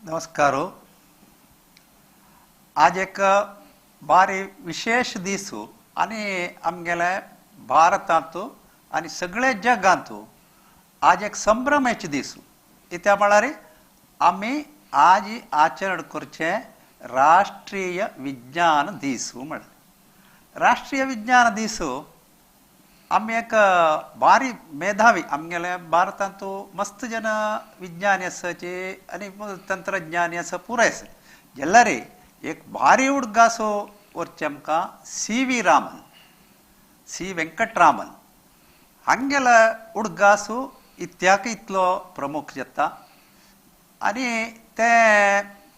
नमस्कार. आज एक बारी विशेष दीस आनी आमगेले भारतांत आनी सगळे जगांत आज एक संभ्रमेचे दीस. कित्या म्हळ्यार आमी आज आचरण करचें राष्ट्रीय विज्ञान दीस म्हळ्यार. राष्ट्रीय विज्ञान दीस आमी एक बारी मेधावी आमगेले भारतांत मस्त जन विज्ञानी आसाचे आनी तंत्रज्ञानी आसा पुराय आसा. जाल्यार एक भारी उडगासो व्हरचें आमकां C V Raman, C Venkataraman हांगेलो उडगासो इत्याक इतलो प्रमुख जाता. आनी ते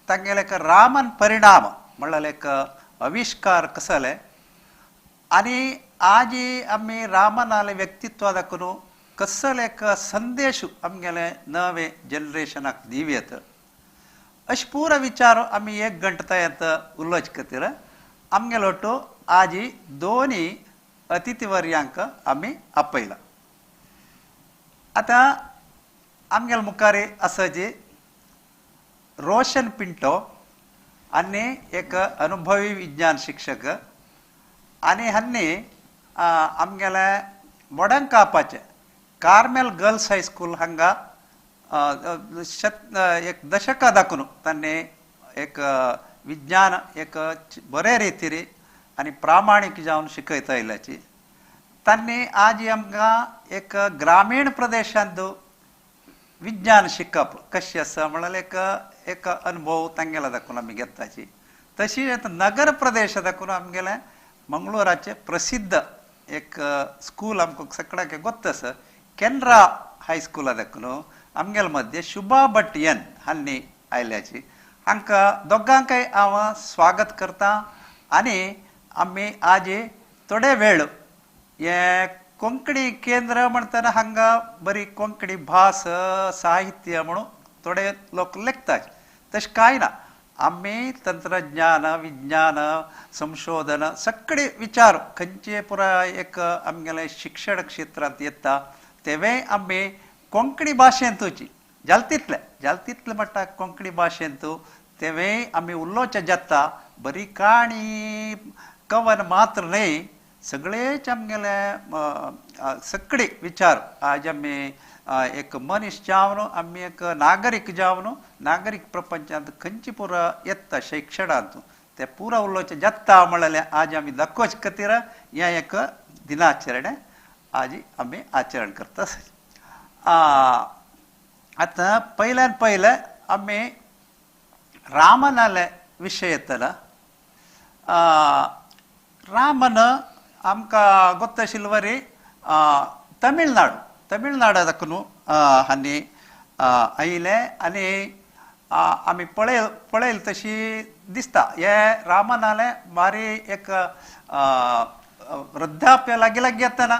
तांगेले एक रामन परिणाम म्हणल्यार एक आविश्कार कसले आनी आज आमी रामनाले व्यक्तित्व दाखोवन कसले एक संदेश आमगेले नवे जनरेशनाक दिवयेत अशें पुरो विचार आमी एक घंटा तयार उलोवचे खातीर आमगेलो तो आज दोनी अतिथी वर्यांक आमी आपयला. आतां आमगेले मुखार आसा जी रोशन पिंटो आनी एक अनुभवी विज्ञान शिक्षक आनी हांणी आमगेले मोडंकापाचें कार्मेल गर्ल्स हायस्कूल हांगा एक दशकां दाखोवन तांणी एक विज्ञान एक बरे रितीर आनी प्रामाणीक जावन शिकयता आयल्याची. तांणी आज आमकां एक ग्रामीण प्रदेशांत विज्ञान शिकप कशें आसा म्हणल्यार एक एक अनुभव तांगेलो दाखोवन आमी घेताची. तशीच आतां नगर प्रदेश दाखोवन आमगेलें मंगळूराचें प्रसिद्ध एक स्कूल आमकां सगळ्यांक गोत्त आसा, केनरा हायस्कुला दाखोवन आमगेले मध्य शुभा भट एन हांणी आयल्याची. हांकां दोगांकय हांव स्वागत करता आनी आमी आज थोडे वेळ हे कोंकणी केंद्र म्हणटना हांगा बरी कोंकणी भास साहित्य म्हणून थोडे लोक लेखतात, तशें कांय ना. आमी तंत्रज्ञान विज्ञान संशोधन सगळे विचार खंयचे पुराय एक आमगेले शिक्षण क्षेत्रांत येता तेवें आमी कोंकणी भाशेंतूच जाल तितलें जाल तितलें म्हणटा कोंकणी भाशेंत तेवें आमी उलोवचें जाता. बरी काणी कवन मात्र न्हय, सगळेच आमगेले सगळे विचार आज आमी एक मनीस जावन आमी एक नागरीक जावन नागरीक प्रपंचांत खंयची पुरा येता शिक्षणांत ते पुरा उलोवचें जाता म्हणलें आज आमी दाखोवचे खातीर हें एक दिनाचरणें आज आमी आचरण करता. आतां पयल्यान पयलें आमी रामनाले विशय येतलो. रामन आमकां गोत्त आशिल्ले वरी तमिळनाडू तमिळनाडा दाखोवन हांणी आयले आनी आमी पळयल तशी दिसता हे रामनाले बारी एक वृद्धाप्य लागीं लागीं येतना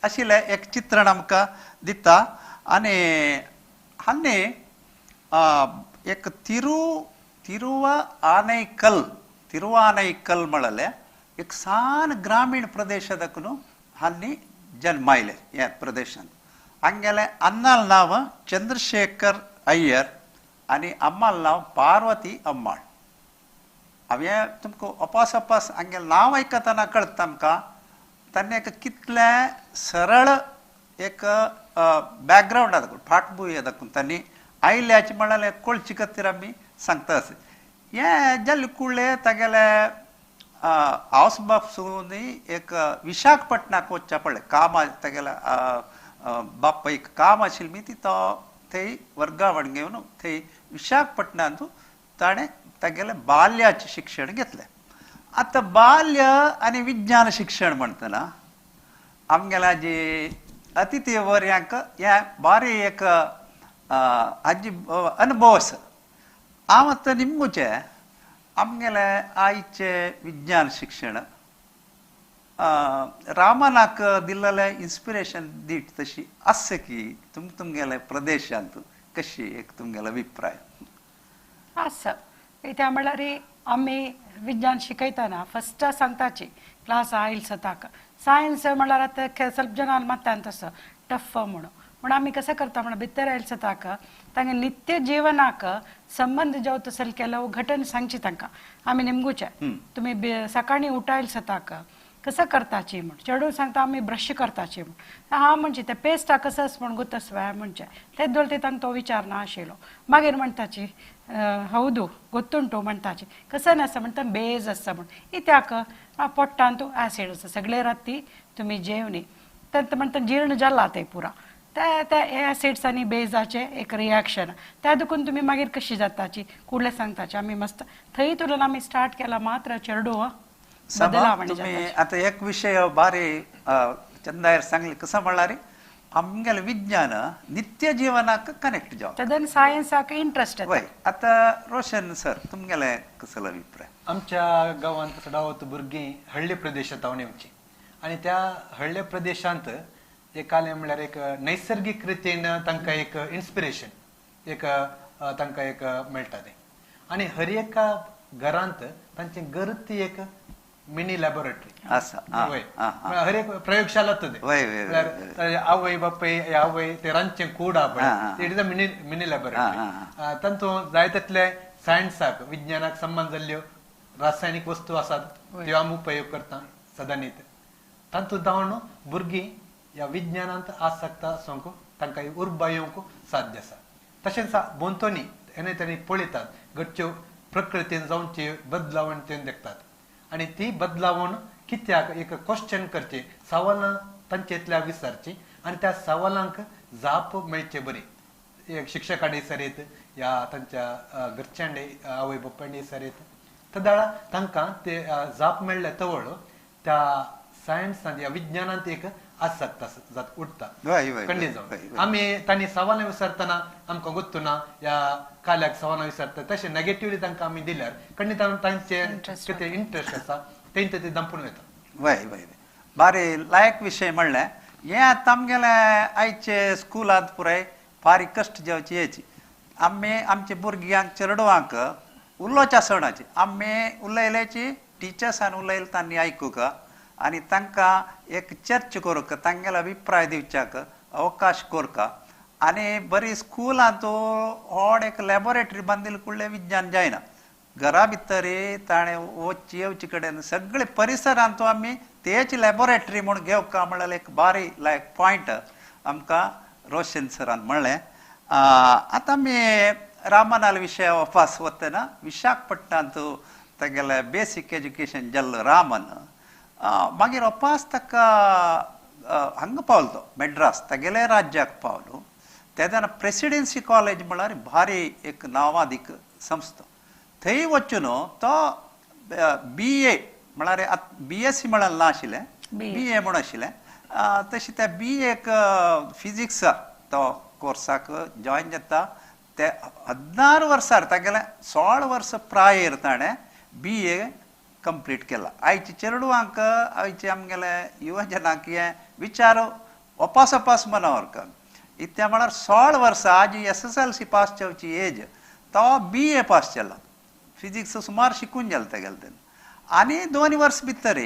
आशिल्लें एक चित्रण आमकां दिता. आनी हांणी एक तिरुव आनैकल तिरुवानैकल म्हणलें एक सान ग्रामीण प्रदेश दाखोवन हांणी जन्मायले ह्या प्रदेशांत. हांगेलें अन्नाल नांव चंद्रशेखर अय्यर आनी अम्माल नांव पार्वती अम्माळ. हांवें तुमकां अपास अपास हांगेलें नांव आयकतना कळटा आमकां तांणी एक कितलें सरळ एक बॅकग्रावंड दाखोवन फाटभूंय दाखोवन तांणी आयल्याचे म्हणल्यार कळचे खातीर आमी सांगता अशें. हें जाल्ले कुळ्ळे तागेले हावस बापसून एक विशाखपटणाक वचचें पडलें. काम तागेल्या बापायक काम आशिल्लें न्ही ती तो थंय वर्गावण घेवन थंय विशाखपटणांत ताणें तागेलें बाल्याचें शिक्षण घेतलें. आतां बाल्य आनी विज्ञान शिक्षण म्हणटना आमगेल्या जी अतिथी वर्यांक हें बारी एक हाजी अनुभव आसा. हांव आतां निमगुचें आमगेलें आयचें विज्ञान शिक्षण रामनाक दिल्लें इन्स्पिरेशन दीट तशी आसा की तुमगेले प्रदेशांत कशी एक तुमगेलो अभिप्राय आसा. कित्याक म्हणल्यार आमी विज्ञान शिकयतना फस्ट सांगताची क्लास आयल सताक सायन्स म्हणल्यार आतां ಸ್ವಲ್ಪ ಜನ ಮತ್ತಾನ್ तसो टफ म्हणून. म्हण आमी कसं करता म्हण भितर आयले सताक तांगे नित्य जीवनाक संबंध जावं तसले केलो घटन सांगची तांकां आमी निमगूचे तुमी सकाळी उठायल सताक कसं करताची म्हण चेडूं सांगता आमी ब्रश करताची म्हण हा म्हणजे ते पेस्टा कसं आस म्हण गुतस व्याय म्हणजे तेच दोळ ते तांकां तो विचार ना आशिल्लो. मागीर म्हणटाची हौदू गोत्तुंटू म्हणटाची कसं नासता म्हणटा बेज आसता म्हण इत्याक पोट्टान तूं एसिड आसता सगळे राती तुमी जेवणी तर म्हणटा जीर्ण जाला ते पुरा त्या त्या एसिड्स आनी बेजाचे एक रिएक्शन त्या देखून तुमी मागीर कशी जाताची कुडले सांगताची आमी मस्त थंय तुलन आमी स्टार्ट केला मात्र चेडू तुम्ही आता एक विषय बारी चंदायर सांगले कसं म्हणणार आमगेले विज्ञान नित्य जीवनाक कनेक्ट जाव तदन सायन्साक इंट्रस्ट. वय आता रोशन सर तुमगेले कसलो अभिप्राय? आमच्या गांवांत चडावत भुरगीं हळ्ळी प्रदेशांत हांव येवची आनी त्या हळ्ळे प्रदेशांत एक कालें म्हणल्यार एक नैसर्गीक रितीन तांकां एक इन्स्पिरेशन एक तांकां एक मेळटा तें आनी हर एका घरांत तांचें घर ती एक मिनी लॅबोरेटरी आसा. हर एक प्रयोगशाला ते आवय बापाय आवय ते रांदचें कूड आहा पळय it is a mini mini laboratory. तातूंत जाय तितले सायन्साक विज्ञानाक संबंद जाल्ल्यो रासायनीक वस्तू आसात त्यो आमी उपयोग करता सदांनीत. तातूंत जावन भुरगीं ह्या विज्ञानांत आसक्त आसूंक तांकां उर्बा येवंक साध्य आसा. तशेंच भोंवतणी हेणे तांणी पळयतात घडच्यो प्रकृतीन जावचे बदलावण ते देखतात आनी ती बदलावण कित्याक एक क्वेश्चन करचे सवालां तांचेतल्या विचारची आनी त्या सवालांक जाप मेळचे बरी एक शिक्षकांनी सरीत या तांच्या घरच्यांनी आवय बापायनी सरीत तदाळा तांकां ते जाप मेळ्ळे तवळ त्या सायन्सांत या विज्ञानांत एक आसक्त जात उठता खंडीत जावन. आमी तांणी सवालां विचारतना आमकां गोत्तू ना या काल्याक सवालां विचारता तशें नेगेटिवली तांकां आमी दिल्यार खंडीत तांचे कितें इंट्रस्ट आसा तेंचे ते दांपून वता. वय वय बारी लायक विशय म्हणलें हें आतां आमगेले आयचे स्कुलांत पुराय फारी कश्ट जावची येची आमी आमच्या भुरग्यांक चेडवांक उलोवच्या सणाची आमी उलयल्याची टिचर्सान उलयले तांणी आयकूंक आनी तांकां एक चर्च करूंक तांगेलो अभिप्राय दिवच्याक अवकाश करूंक आनी बरी स्कुलांत व्हड एक लॅबोरेटरी बांदिल्ले कुडलें विज्ञान जायना घरा भितर ताणें वचची येवचे कडेन सगळे परिसरांत आमी तेच लॅबोरेटरी म्हूण घेवका म्हणल्यार एक बारी लायक पॉयंट आमकां रोशन सरान म्हणलें. आतां आमी रामनाल विशया वापस वतना विशाखपट्टणांत तागेलें बेसीक एज्युकेशन जाल्लो रामन मागीर वापस ताका हांगा पावलो तो मेड्रास तागेले राज्याक पावलो तेन्ना प्रेसिडेन्सी कॉलेज म्हळ्यार भारी एक नांवादीक संस्था थंय वचून तो बी ए म्हळ्यार बी एस सी म्हळ्यार ना आशिल्लें बी ए म्हूण आशिल्लें तशें त्या बी एक फिजिक्स तो कोर्साक जॉयन जाता ते 16 वर्सार तागेले 16 वर्स प्रायेर ताणें बी ए कंप्लीट केला. आयचे चेडवांक आयचे आमगेले युवजनांक हे विचार अपास अपास मनावर इत्या म्हळ्यार 16 वर्सां आज SSLC पास जावची एज तो बी ए पास जाला फिजिक्स सुमार शिकून जालें तेगेलें तेन्ना आनी 2 वर्स भितर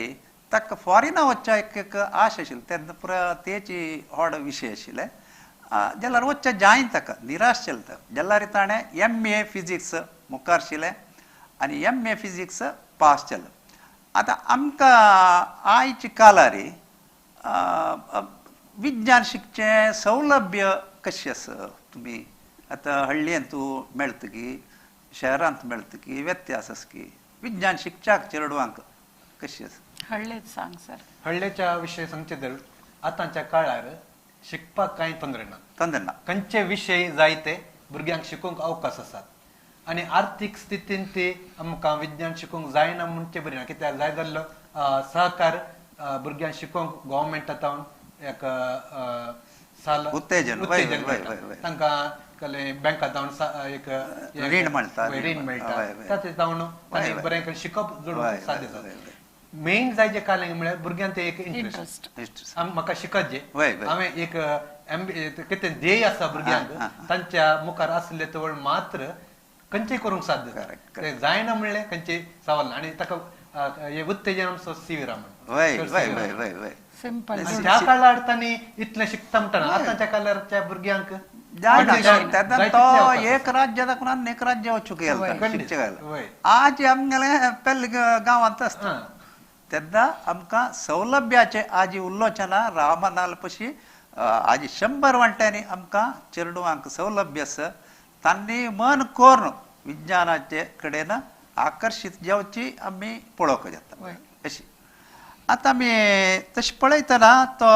ताका फॉरेना वचच्या एक एक आश आशिल्ली तेन्ना पुरा तेची व्हड विशय आशिल्ले जाल्यार वचच्या जायन ताका निराश जालें ताका जाल्यार ताणें MA physics मुखार आशिल्लें आनी MA physics pass जालें. आतां आमकां आयच्या काळार विज्ञान शिकचें सौलभ्य कशें आसा तुमी आतां हळ्ळेंत मेळटा की शहरांत मेळटा की व्यत्यास आसा की विज्ञान शिकच्याक चेडवांक कशें आसा? हळ्ळेच सांग सर. हळ्ळेच्या विशय सांगचे तर आतांच्या काळार शिकपाक कांय तोंदरे ना तोंदरे ना खंयचे विशय जाय ते भुरग्यांक शिकूंक अवकाश आसात आनी आर्थीक स्थितीन ती आमकां विज्ञान शिकूंक जायना म्हणचे बरी ना कित्याक जाय जाल्लो सहकार भुरग्यांक शिकोवंक गव्हर्मेंटा तावन एक साल उत्तेजन उत्तेजन तांकां बँका जावन एक रीण मेळटा रीण मेळटा ताचे जावन तांणी बरें शिकप जोडूंक साध्य जाता. मेन जाय जे कालें म्हळ्यार भुरग्यांक ते एक इंट्रस्ट म्हाका शिकत जे हांवें एक कितें ध्येय आसा भुरग्यांक तांच्या मुखार आसले तवळ मात्र खंयचें करूंक साध्य जाता ते जायना म्हणलें खंयचें सवाल ना आनी ताका हे उत्तेजन आमचो सी व्ही रामन. सिंपल. त्या काळार तांणी इतलें शिकता म्हणटा, आतांच्या काळारच्या भुरग्यांक जायना. तो एक राज्य दाखोवन आनी एक राज्य वचूंक गेलो शिकचे. आज आमगेले पेल्ल गांवांत आसता तेन्ना आमकां सौलभ्याचे आज उल्लोचें ना. रामनाल पशी आज 100 वांट्यांनी आमकां चेडवांक सौलभ्य आसा. तांणी मन करून विज्ञानाचे कडेन आकर्शीत जावची आमी पळोवंक जाता अशी. आतां आमी तशें पळयतना तो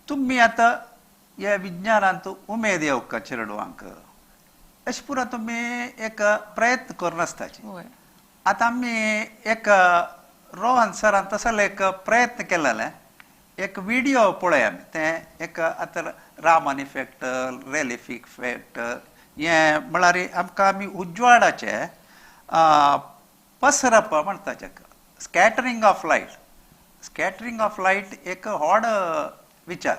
तुमी आतां ह्या विज्ञानांत उमेद येवका चेडवांक अशें पुरो तुमी एक प्रयत्न करून आसताची. आतां आमी एक रोहन सरान तसो एक प्रयत्न केलेले एक व्हिडिओ पळय आमी तें एक आतां रामन इफेक्ट रेलिफ इफेक्ट हें म्हळ्यार आमकां आमी उजवाडाचे पसरप म्हणटा ताका scattering of light. Scattering of light एक व्हड विचार.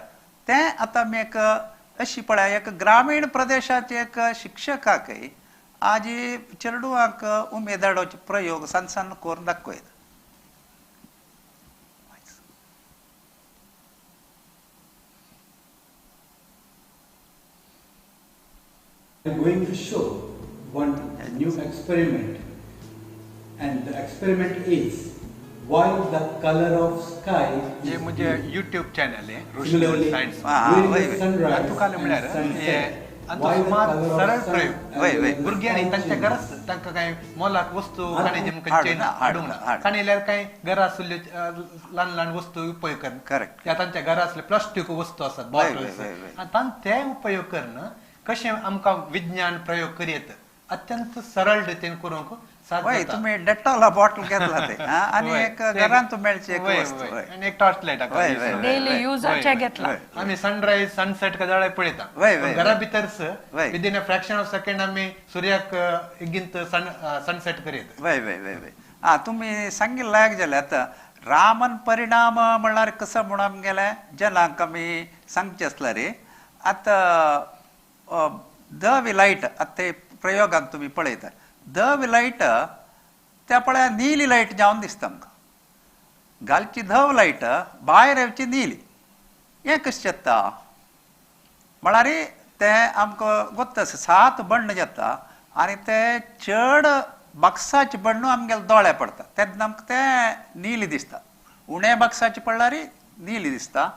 तें आतां आमी एक अशी पळय एक ग्रामीण प्रदेशाचे एक शिक्षकाकय आज चेडवांक उमेद हाडोवचे प्रयोग सान सान करून दाखयता. I am going to show one new experiment, and the experiment is why the color of sky is म्हणजे YouTube channel आहे रोशनी सायन्स. तुका म्हळ्यार सुमार सरळ प्रयोग भुरग्यांनी तांच्या घराच तांकां कांय मोलाक वस्तू चेन हाडूंक ना, कांय येयल्यार कांय घरा आशिल्ल्यो ल्हान ल्हान वस्तू उपयोग करून, करेक्ट, तांच्या घरा आसले प्लास्टीक वस्तू आसात बॉटल्स आनी ते उपयोग करून कशें आमकां विज्ञान प्रयोग करयत अत्यंत सरळ रितीन करूंक. तुमी डेटॉला बॉटल घेतला ते आनी एक घरांत मेळचे एक वस्तू आनी एक टॉर्च लायट डेली युजाचे घेतला. आमी सनरायज सनसेट कदाळे पळयता घरा भितरच within a fraction of second आमी सुर्याक एगींत सनसेट करयत. वय वय वय वय आं तुमी सांगिल्लें लायक जालें. आतां रामन परिणाम म्हणल्यार कसो म्हणून आमगेले जनांक आमी सांगचें आसल्यार रे आतां धवी लायट आतां ते प्रयोगान तुमी पळयता धवी लायट त्या पळय निली लायट जावन दिसता आमकां. घालची धव लायट भायर येवची निली, हें कशें जाता म्हळ्यार तें आमकां गोत्त आसा 7 बण्ण जाता आनी ते चड बक्साचे बण्ण आमगेले दोळे पडटा तेन्ना आमकां तें निली दिसता. उणे बक्साचे पडल्यार निली दिसता,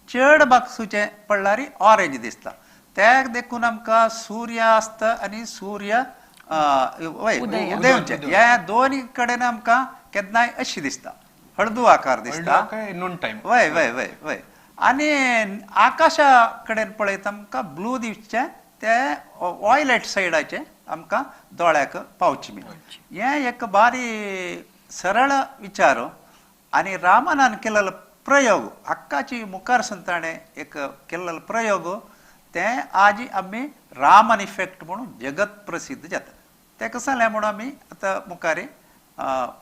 चड बक्सूचे पडल्यार ऑरेंज दिसता. ते देखून आमकां सूर्यास्त आनी सूर्य उदयचे ह्या दोन कडेन आमकां केन्नाय अशी दिसता हळदू आकार दिसता. वय वय वय वय आनी आकाशा कडेन पळयता आमकां ब्लू दिसचें ते वॉयलेट सायडाचे आमकां दोळ्याक पावचे बी. हें एक बारी सरळ विचार आनी रामनान केलेलो प्रयोग हक्काची मुखार संताणे एक केलेलो प्रयोग ते आज आमी रामन इफेक्ट म्हणून जगत प्रसिद्ध जाता. ते कशें जालें म्हणून आमी आतां मुखार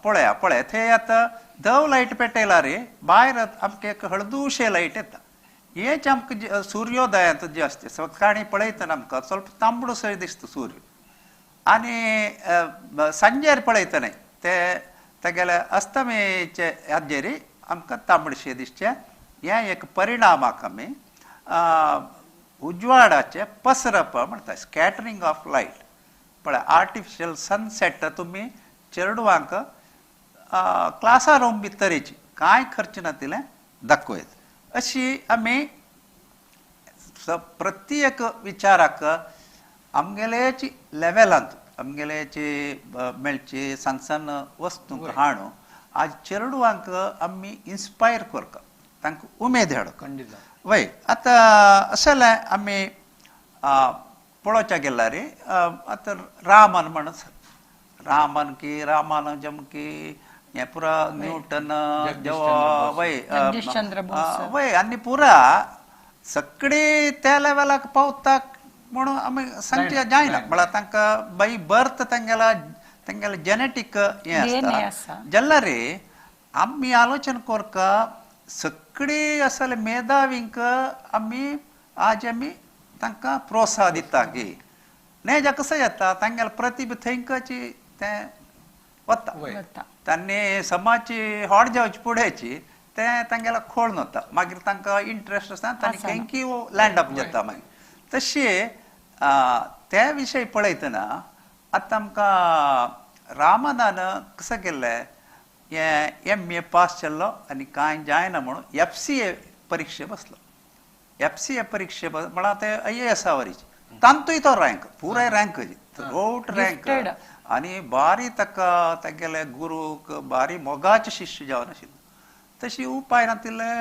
पळया पळया थंय आतां धव लायट पेटयला रे भायर आमकां एक हळदुशें लायट येता. हेच आमकां सुर्योदयांत जे आसता सकाळीं पळयतना आमकां ಸ್ವಲ್ಪ तांबडोसो दिसता सूर्य आनी सांजेर पळयतना ते तेगेले अस्तमेचे हाजेर आमकां तांबडशें दिसचें. हें एक परिणामाक आमी उजवाडाचे पसरप म्हणटा स्कॅटरींग ऑफ लायट. पळय आर्टिफिशियल सनसेट तुमी चेडवांक क्लासा रूम भितरेची कांय खर्च नातिल्लें दाखयत. अशी आमी प्रत्येक विचाराक आमगेलेच लेवलांत आमगेलेची मेळची सान सान वस्तूंक हाडून आज चेडवांक आमी इन्स्पायर करता, तांकां उमेद हाडप. वय आतां अशें जाल्यार आमी पळोवच्या गेल्यार आतां रामन म्हणून रामन की रामानुजम की हें पुरा न्यूटन वय वय आनी पुरा सगळी त्या लेवलाक पावता म्हणून आमी सांगचे जायना. म्हळ्यार तांकां बाय बर्थ तांगेला तांगेलें जेनेटीक हें आसता. जाल्यार आमी आलोचन करता सगळी आसले मेधावींक आमी आज आमी तांकां प्रोत्साहन दिता की नेजा कसं जाता तांगेले प्रतिभा थंयची तें वता. तांणी समाजची होड जावची फुडेंची ते तांगेला खोळ नता मागीर तांकां इंट्रस्ट आसता तांणी केंकी लँड अप जाता मागीर. तशें त्या विशय पळयतना आतां आमकां रामानान कसो केल्लें हें एम ए पास जाल्लो आनी कांय जायना म्हणून एफ सी ए परिक्षे बसलो. एफ सी ए परिक्षे म्हळ्यार ते I A एसा वरीच तांतूय तो रँक पुराय रँक थ्रोआउट रँक आनी बारी ताका तागेले गुरूक बारी मोगाचे शिष्य जावन आशिल्लो. तशी उपाय नातिल्ले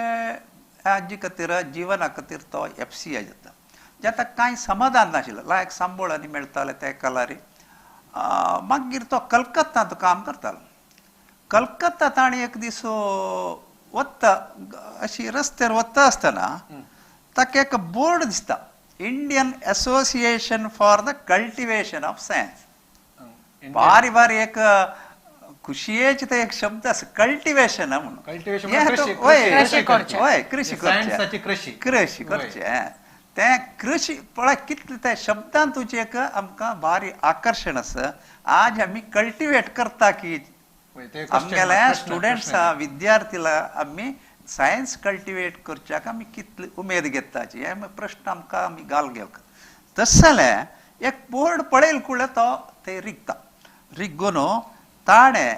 हाजे खातीर जिवना खातीर तो एफ सी ए जाता जाता कांय समाधान नाशिल्लें लायक सांबोळ आनी मेळटाले त्या कलारी. मागीर तो कलकत्तांत काम करतालो. कलकत्ता ताणें एक दीस वता अशी रस्त्यार वता आसतना ताका एक बोर्ड दिसता Indian association for the cultivation of science. बारी बारी एक खुशयेचे ते एक शब्द आसा कल्टिवेशन म्हणून. हय कृषी करचें कृषी करचें तें कृषी पळय कितले त्या शब्दान तुजें एक आमकां भारी आकर्शण आसा. आज आमी कल्टिवेट करता की आमगेले स्टुडंट्सा विद्यार्थीला आमी सायन्स कल्टिवेट करच्याक आमी कितली उमेद घेताची हे प्रश्न आमकां आमी घाल घेवक. तशें जाल्यार एक बोर्ड पळयल कुळे तो ते रिगता रिगून ताणें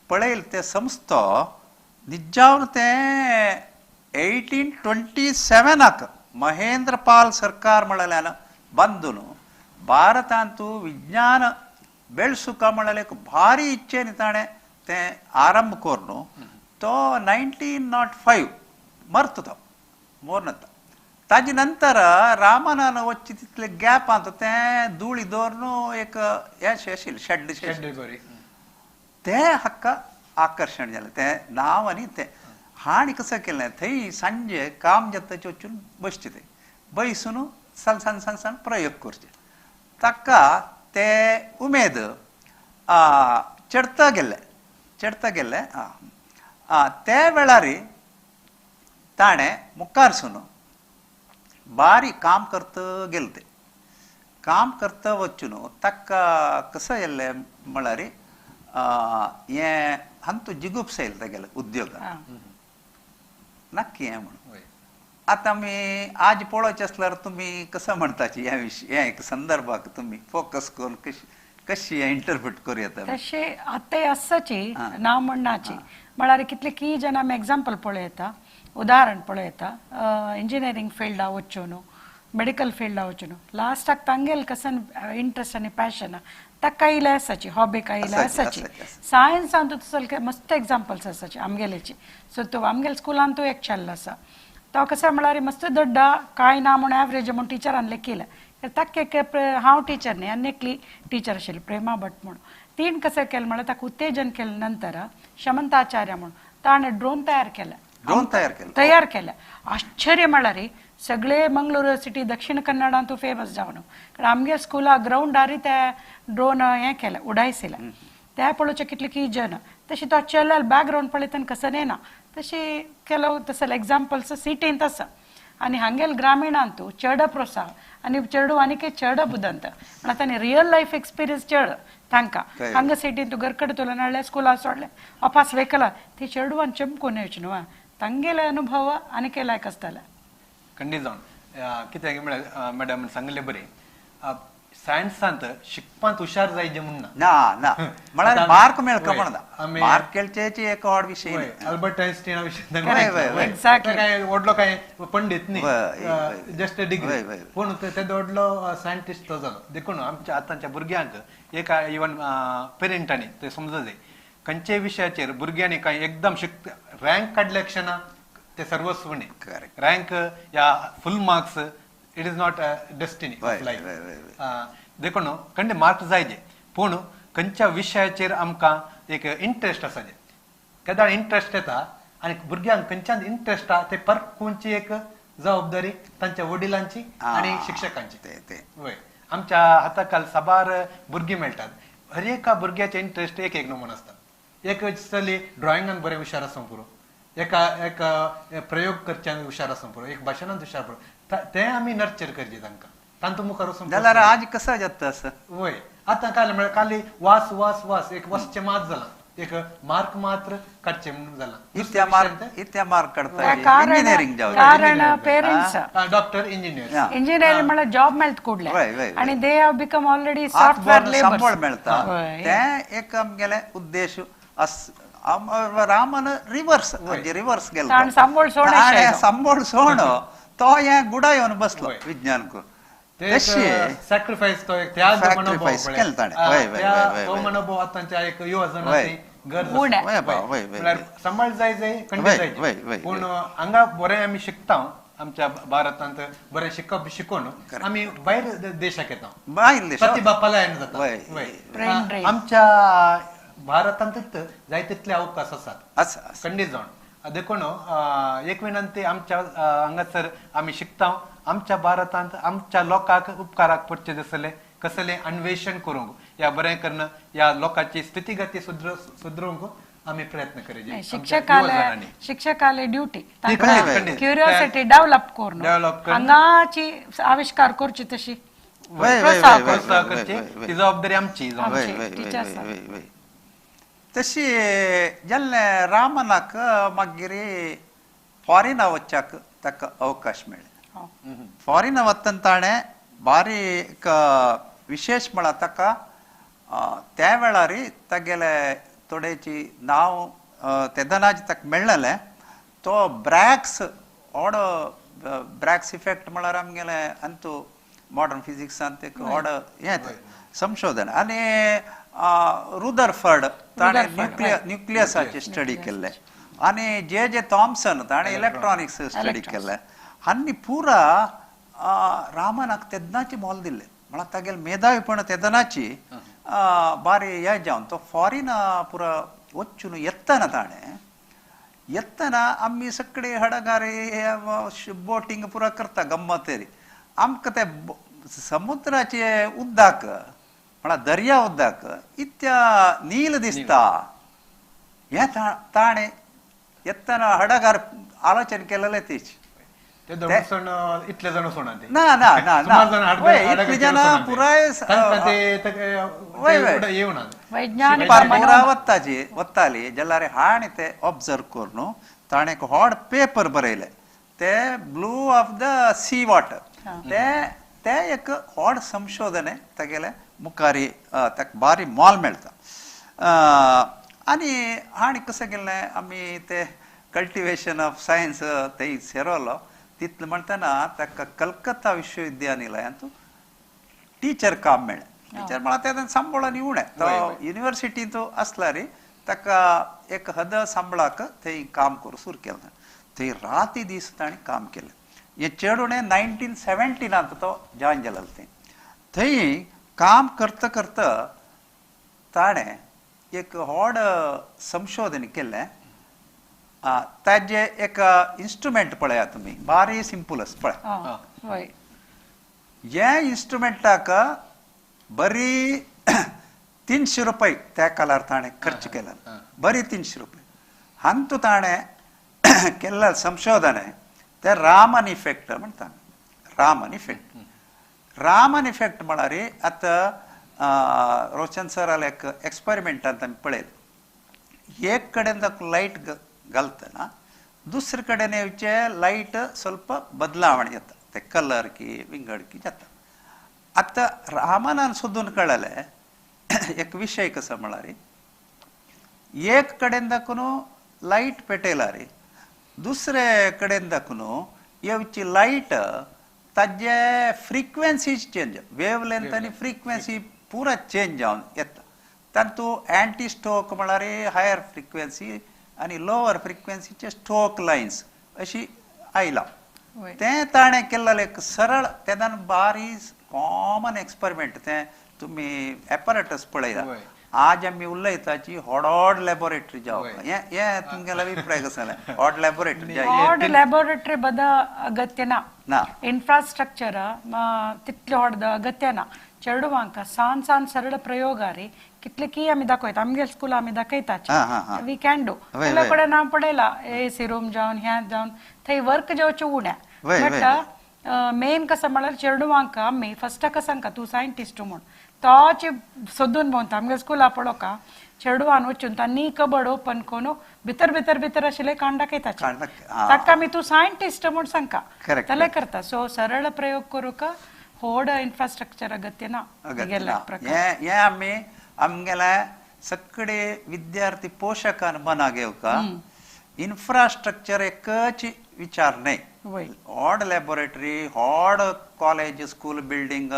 पळयल ते संस्थो निजावन ते 1827 महेंद्र पाल सरकार म्हळ्यार बांदून भारतांतू विज्ञान बेळसुका म्हळ्यार एक भारी इच्छेन ताणें तें आरंभ करून तो 1905 मरता तो मोरनता. ताजे नंतर रामानान वच्चे तितले गॅपांत तें धुळी दवरून एक हें आशिल्लें शेड तें हाका आकर्शण जालें तें नांव आनी तें हांणी कसं केलें थंय सांजे काम जाता वचून बसचें तें बैसून सान सान सान सान प्रयोग करचे ताका ते उमेद चडता गेल्ले चडता गेल्ले. आं त्या वेळार ताणें मुखार सून बारीक काम करत गेले ते काम करता वचून ताका कसं येल्लें म्हळ्यार हें हांतू जिगूप येयलें तागेलें उद्योग नक्की हें म्हणून. आतां आमी आज पळोवचें आसल्यार तुमी कसं म्हणटाची ह्या विशय ह्या एक संदर्भाक तुमी फोकस करून कशी कशी इंटरप्रीट करूं येता. तशें आतां आसाची नांव म्हणनाची म्हळ्यार कितले की जण आमी एग्जाम्पल पळयता उदाहरण पळयता इंजिनियरींग फिल्डा वचून मेडिकल फिल्डा वचून लास्टाक तांगेल कसन इंट्रस्ट आनी पॅशन ताका इल्लें आसाची हॉबी काय इल्लें आसाची. सायन्सान तसले मस्त एग्जाम्पल्स आसाची आमगेलेची. सो तो आमगेले स्कुलान तो एक चल्लो आसा तो कसं म्हळ्यार मस्त दड्डा कांय ना म्हूण एवरेज म्हूण टिचरान लेखिलें ताका एक हांव टिचर न्ही आनी एकली टिचर आशिल्ली प्रेमा भट म्हूण तीन कसं केलें म्हळ्यार ताका उत्तेजन केलें नंतर शमंताचार्य म्हूण ताणें ड्रोन तयार केलें ड्रोन तयार केलें. आश्चर्य म्हळ्यार सगळे मंगळूर सिटी दक्षिण कन्नडांतू फेमस जावन कारण आमगे स्कुला ग्रावंडार ते ड्रोन हें केलें उडायसिलें त्या पळोवचें कितले की जन तशें तो चेल्यार बॅकग्रावंड पळयतना कसं येना तशें केलो तसले एग्जाम्पल्स सिटींत आसा. आनी हांगेल ग्रामीणांतू चड प्रोत्साहन आनी चेडू आनीक चड बुदंत म्हळ्यार तांणी रियल लायफ एक्सपिरियन्स चड तांकां हांगा सिटीन तूं घरकडे तुला नाडलें स्कुला सोडलें अपास वेकला ती चेडवान चमकून येवचें न्हू तांगेले अनुभव आनीक लायक आसताले. खंडीत जावन कित्याक म्हळ्यार मॅडम सांगलें बरें सायन्सांत शिकपांत हुशार जायजे म्हूण ना ना म्हळ्यार मार्क मेळका म्हणना मार्क केळचेची एक व्हड विशय अल्बर्ट आयन्स्टीना विशय काय व्हडलो काय पंडीत न्ही जस्ट डिग्री पूण तेदो व्हडलो सायंटिस्ट तो जालो. देखून आमच्या आतांच्या भुरग्यांक एक इवन पेरंटांनी ते समज जाय खंयच्याय विशयाचेर भुरग्यांनी काय एकदम शिक रँक काडले क्षणा ते सर्वस्व न्ही. रँक या full marks it is not a destiny of life. देखून खंय मार्क जायजे पूण खंयच्या विशयाचेर आमकां एक इंट्रस्ट आसा जे केदाळ इंट्रस्ट येता आनी भुरग्यांक खंयच्यान इंट्रस्ट आसा ते परखुची एक जबाबदारी तांच्या वडिलांची आनी शिक्षकांची. वय आमच्या हाताखाल साबार भुरगीं मेळटात हर एका भुरग्याचे इंट्रस्ट एक एक नमुनो आसता. एक चली ड्रॉइंगान बरें हुशार आसूंक पुरो, एका एक प्रयोग करच्यान हुशार आसूंक पुरो, एक भाशणान हुशार पुरो, ते आमी नर्चर करचे तांकां तांतू मुखार वचून जाल्यार आज कसं जाता असं. वय आतां काल म्हळ्यार खाली वास वास वास एक वसचें मात जालां. एक मार्क मात्र काडचे म्हणून जाला. इत्या मार्क काडता इंजिनियरिंग जावं कारण पेरेंट्स डॉक्टर इंजिनियर इंजिनियरिंग म्हळ्यार जॉब मेळत कुडले आनी they have become already software labour संबळ मेळता. ते एक आमगेले उद्देश रामन रिवर्स रिवर्स गेलो संबळ संबळ सोण तो हे गुडा येवन बसलो विज्ञानक. सॅक्रिफायस तो एक त्याग मनोभाव मनोभाव आतांच्या एक युवा जणांची गरज सांबाळ जाय जाय खंडीत जाय. पूण हांगा बरें आमी शिकता आमच्या भारतांत बरें शिकप शिकून आमी भायर देशाक येता प्रतिभा पलायन जाता. आमच्या भारतांतच जाय तितले अवकाश आसात खंडीत जावन. देखून एक विनंती आमच्या हांगासर आमी शिकता आमच्या भारतांत आमच्या लोकांक उपकाराक पडचे दिसले कसले अन्वेषण करूंक या बरें करून या लोकांची स्थितीगती सुदरूंक आमी प्रयत्न करीत. शिक्षकाले ड्युटी क्युरियोसिटी डेव्हलप करून हांगाची आविष्कार करची तशी प्रोत्साहन करची ती जबाबदारी आमची. तशी जेन्ना रामनाक मागीर फॉरेना वचपाक ताका अवकाश मेळ्ळे. फॉरेना वतना ताणें बारी एक विशेश म्हळ्यार ताका त्या वेळार तागेले थोडेची नांव तेदनाच ताका मेळ्ळेलें. तो ब्रॅक्स ऑड ब्रॅक्स इफेक्ट म्हळ्यार आमगेले अंतू मॉडर्न फिजिक्सांत एक ऑड हें संशोधन. आनी रुदरफर्ड ताणें न्युक्लियसाचे स्टडी केल्ले आनी जे जे थॉम्सन ताणें इलेक्ट्रॉनिक्स स्टडी केल्ले. आनी पुरा रामनाक तेन्नाची मोल दिल्ले म्हळ्यार तागेले मेधावीपण तेदनाची बारी हें जावन तो फॉरेन पुरा वचून येतना ताणें येतना आमी सगळे हडगारी बोटींग पुरा करता गम्मतेरी. आमकां ते समुद्राचे उदक म्हळ्यार दर्या उदक इत्या नील दिसता हें ताणें येतना हडगार आलोचन केलेलें तेच. इतले जाण ना ना ना ना इतले जाण पुराय पुरा वत्ताची वत्ताली जाल्यार हाणें ते ऑब्जर्व करून ताणें एक व्हड पेपर बरयले ते blue of the sea water. ते ते एक व्हड संशोधन तागेले मुखारी ताका बारी मोल मेळटा. आनी हाणें कशें केलें आमी ते कल्टिवेशन ऑफ सायन्स थंय सेरवलो तितलें म्हणटना ताका कलकत्ता विश्वविद्यालयांत टिचर काम मेळ्ळें. टिचर म्हळ्यार तें सांबाळ आनी उणें तो युनिवर्सिटींत आसल्यार ताका एक हद सांबाळाक थंय काम करूं सुरू केलें. थंय राती दीस ताणें काम केलें. हें चड उणें 1917 तो जॉयन जालो थंय. थंय काम करता करता ताणें एक व्हड संशोधन केलें. ताजे एक इन्स्ट्रुमेंट पळया तुमी बारी सिंपल आसा पळय. हे इन्स्ट्रुमेंटाक बरी 300 रुपये त्या काळार ताणें खर्च केला बरी 300 रुपये. हांतू ताणें केल्लें संशोधन ते रामन इफेक्ट म्हणटा. रामन इफेक्ट रामन इफेक्ट म्हळ्यार आतां रोशन सराले एक एक्सपेरिमेंटांत आमी पळयलें. एक कडेन लायट घालतना दुसरे कडेन येवचे लायट ಸ್ವಲ್ಪ बदलावण येता ते कलर की विंगड की जाता. आतां रामनान सोदून कळ्ळें एक विशय कसो म्हळ्यार एक कडेन दाखून लायट पेटयल्यार दुसरे कडेन दाखून येवची लायट ताजे फ्रिक्वेन्सी चेंज वेव लेंथ आनी फ्रिक्वेन्सी पुरा चेंज जावन येता. तातूंत एंटी स्टोक म्हळ्यार हायर फ्रिक्वेन्सी आनी लोवर फ्रिक्वेन्सीचे स्टोक लायन्स अशी आयला. तें ताणें केल्लें एक सरळ तेन्ना बारी कॉमन एक्सपेरिमेंट तें तुमी एपरेटस पळयला. आज आमी उलयताची व्हड व्हड लॅबोरेटरी जावप हें हें तुमगेलो अभिप्राय कसो जालें? व्हड लॅबोरेटरी व्हड लॅबोरेटरी बद अगत्य ना, इन्फ्रास्ट्रक्चर तितलें व्हड अगत्य ना. चेडवांक सान सान सरळ प्रयोगारी कितले की आमी दाखयता आमगे स्कूल आमी दाखयता we can do. कडेन हांव पळयला ए सी रूम जावन ह्या जावन थंय वर्क जावचें उण्या बट मेन कसं म्हळ्यार चेडवांक आमी फस्टाक सांगता तूं सायंटिस्ट म्हूण तोच सोदून भोंवता आमगे स्कुला पळोवका चेडवान वचून तांणी कबड ओपन करून भितर भितर भितर आशिल्ले काण दाखयता ताका आमी तूं सायंटिस्ट म्हूण सांगता तले करता. सो सरळ प्रयोग करूंक व्हड इन्फ्रास्ट्रक्चर अगत्य ना. हे आमी आमगेले सगळे विद्यार्थी पोशकान मना घेवका इन्फ्रास्ट्रक्चर एकच विचार न्हय. व्हड लॅबोरेटरी व्हड कॉलेज स्कूल बिल्डींग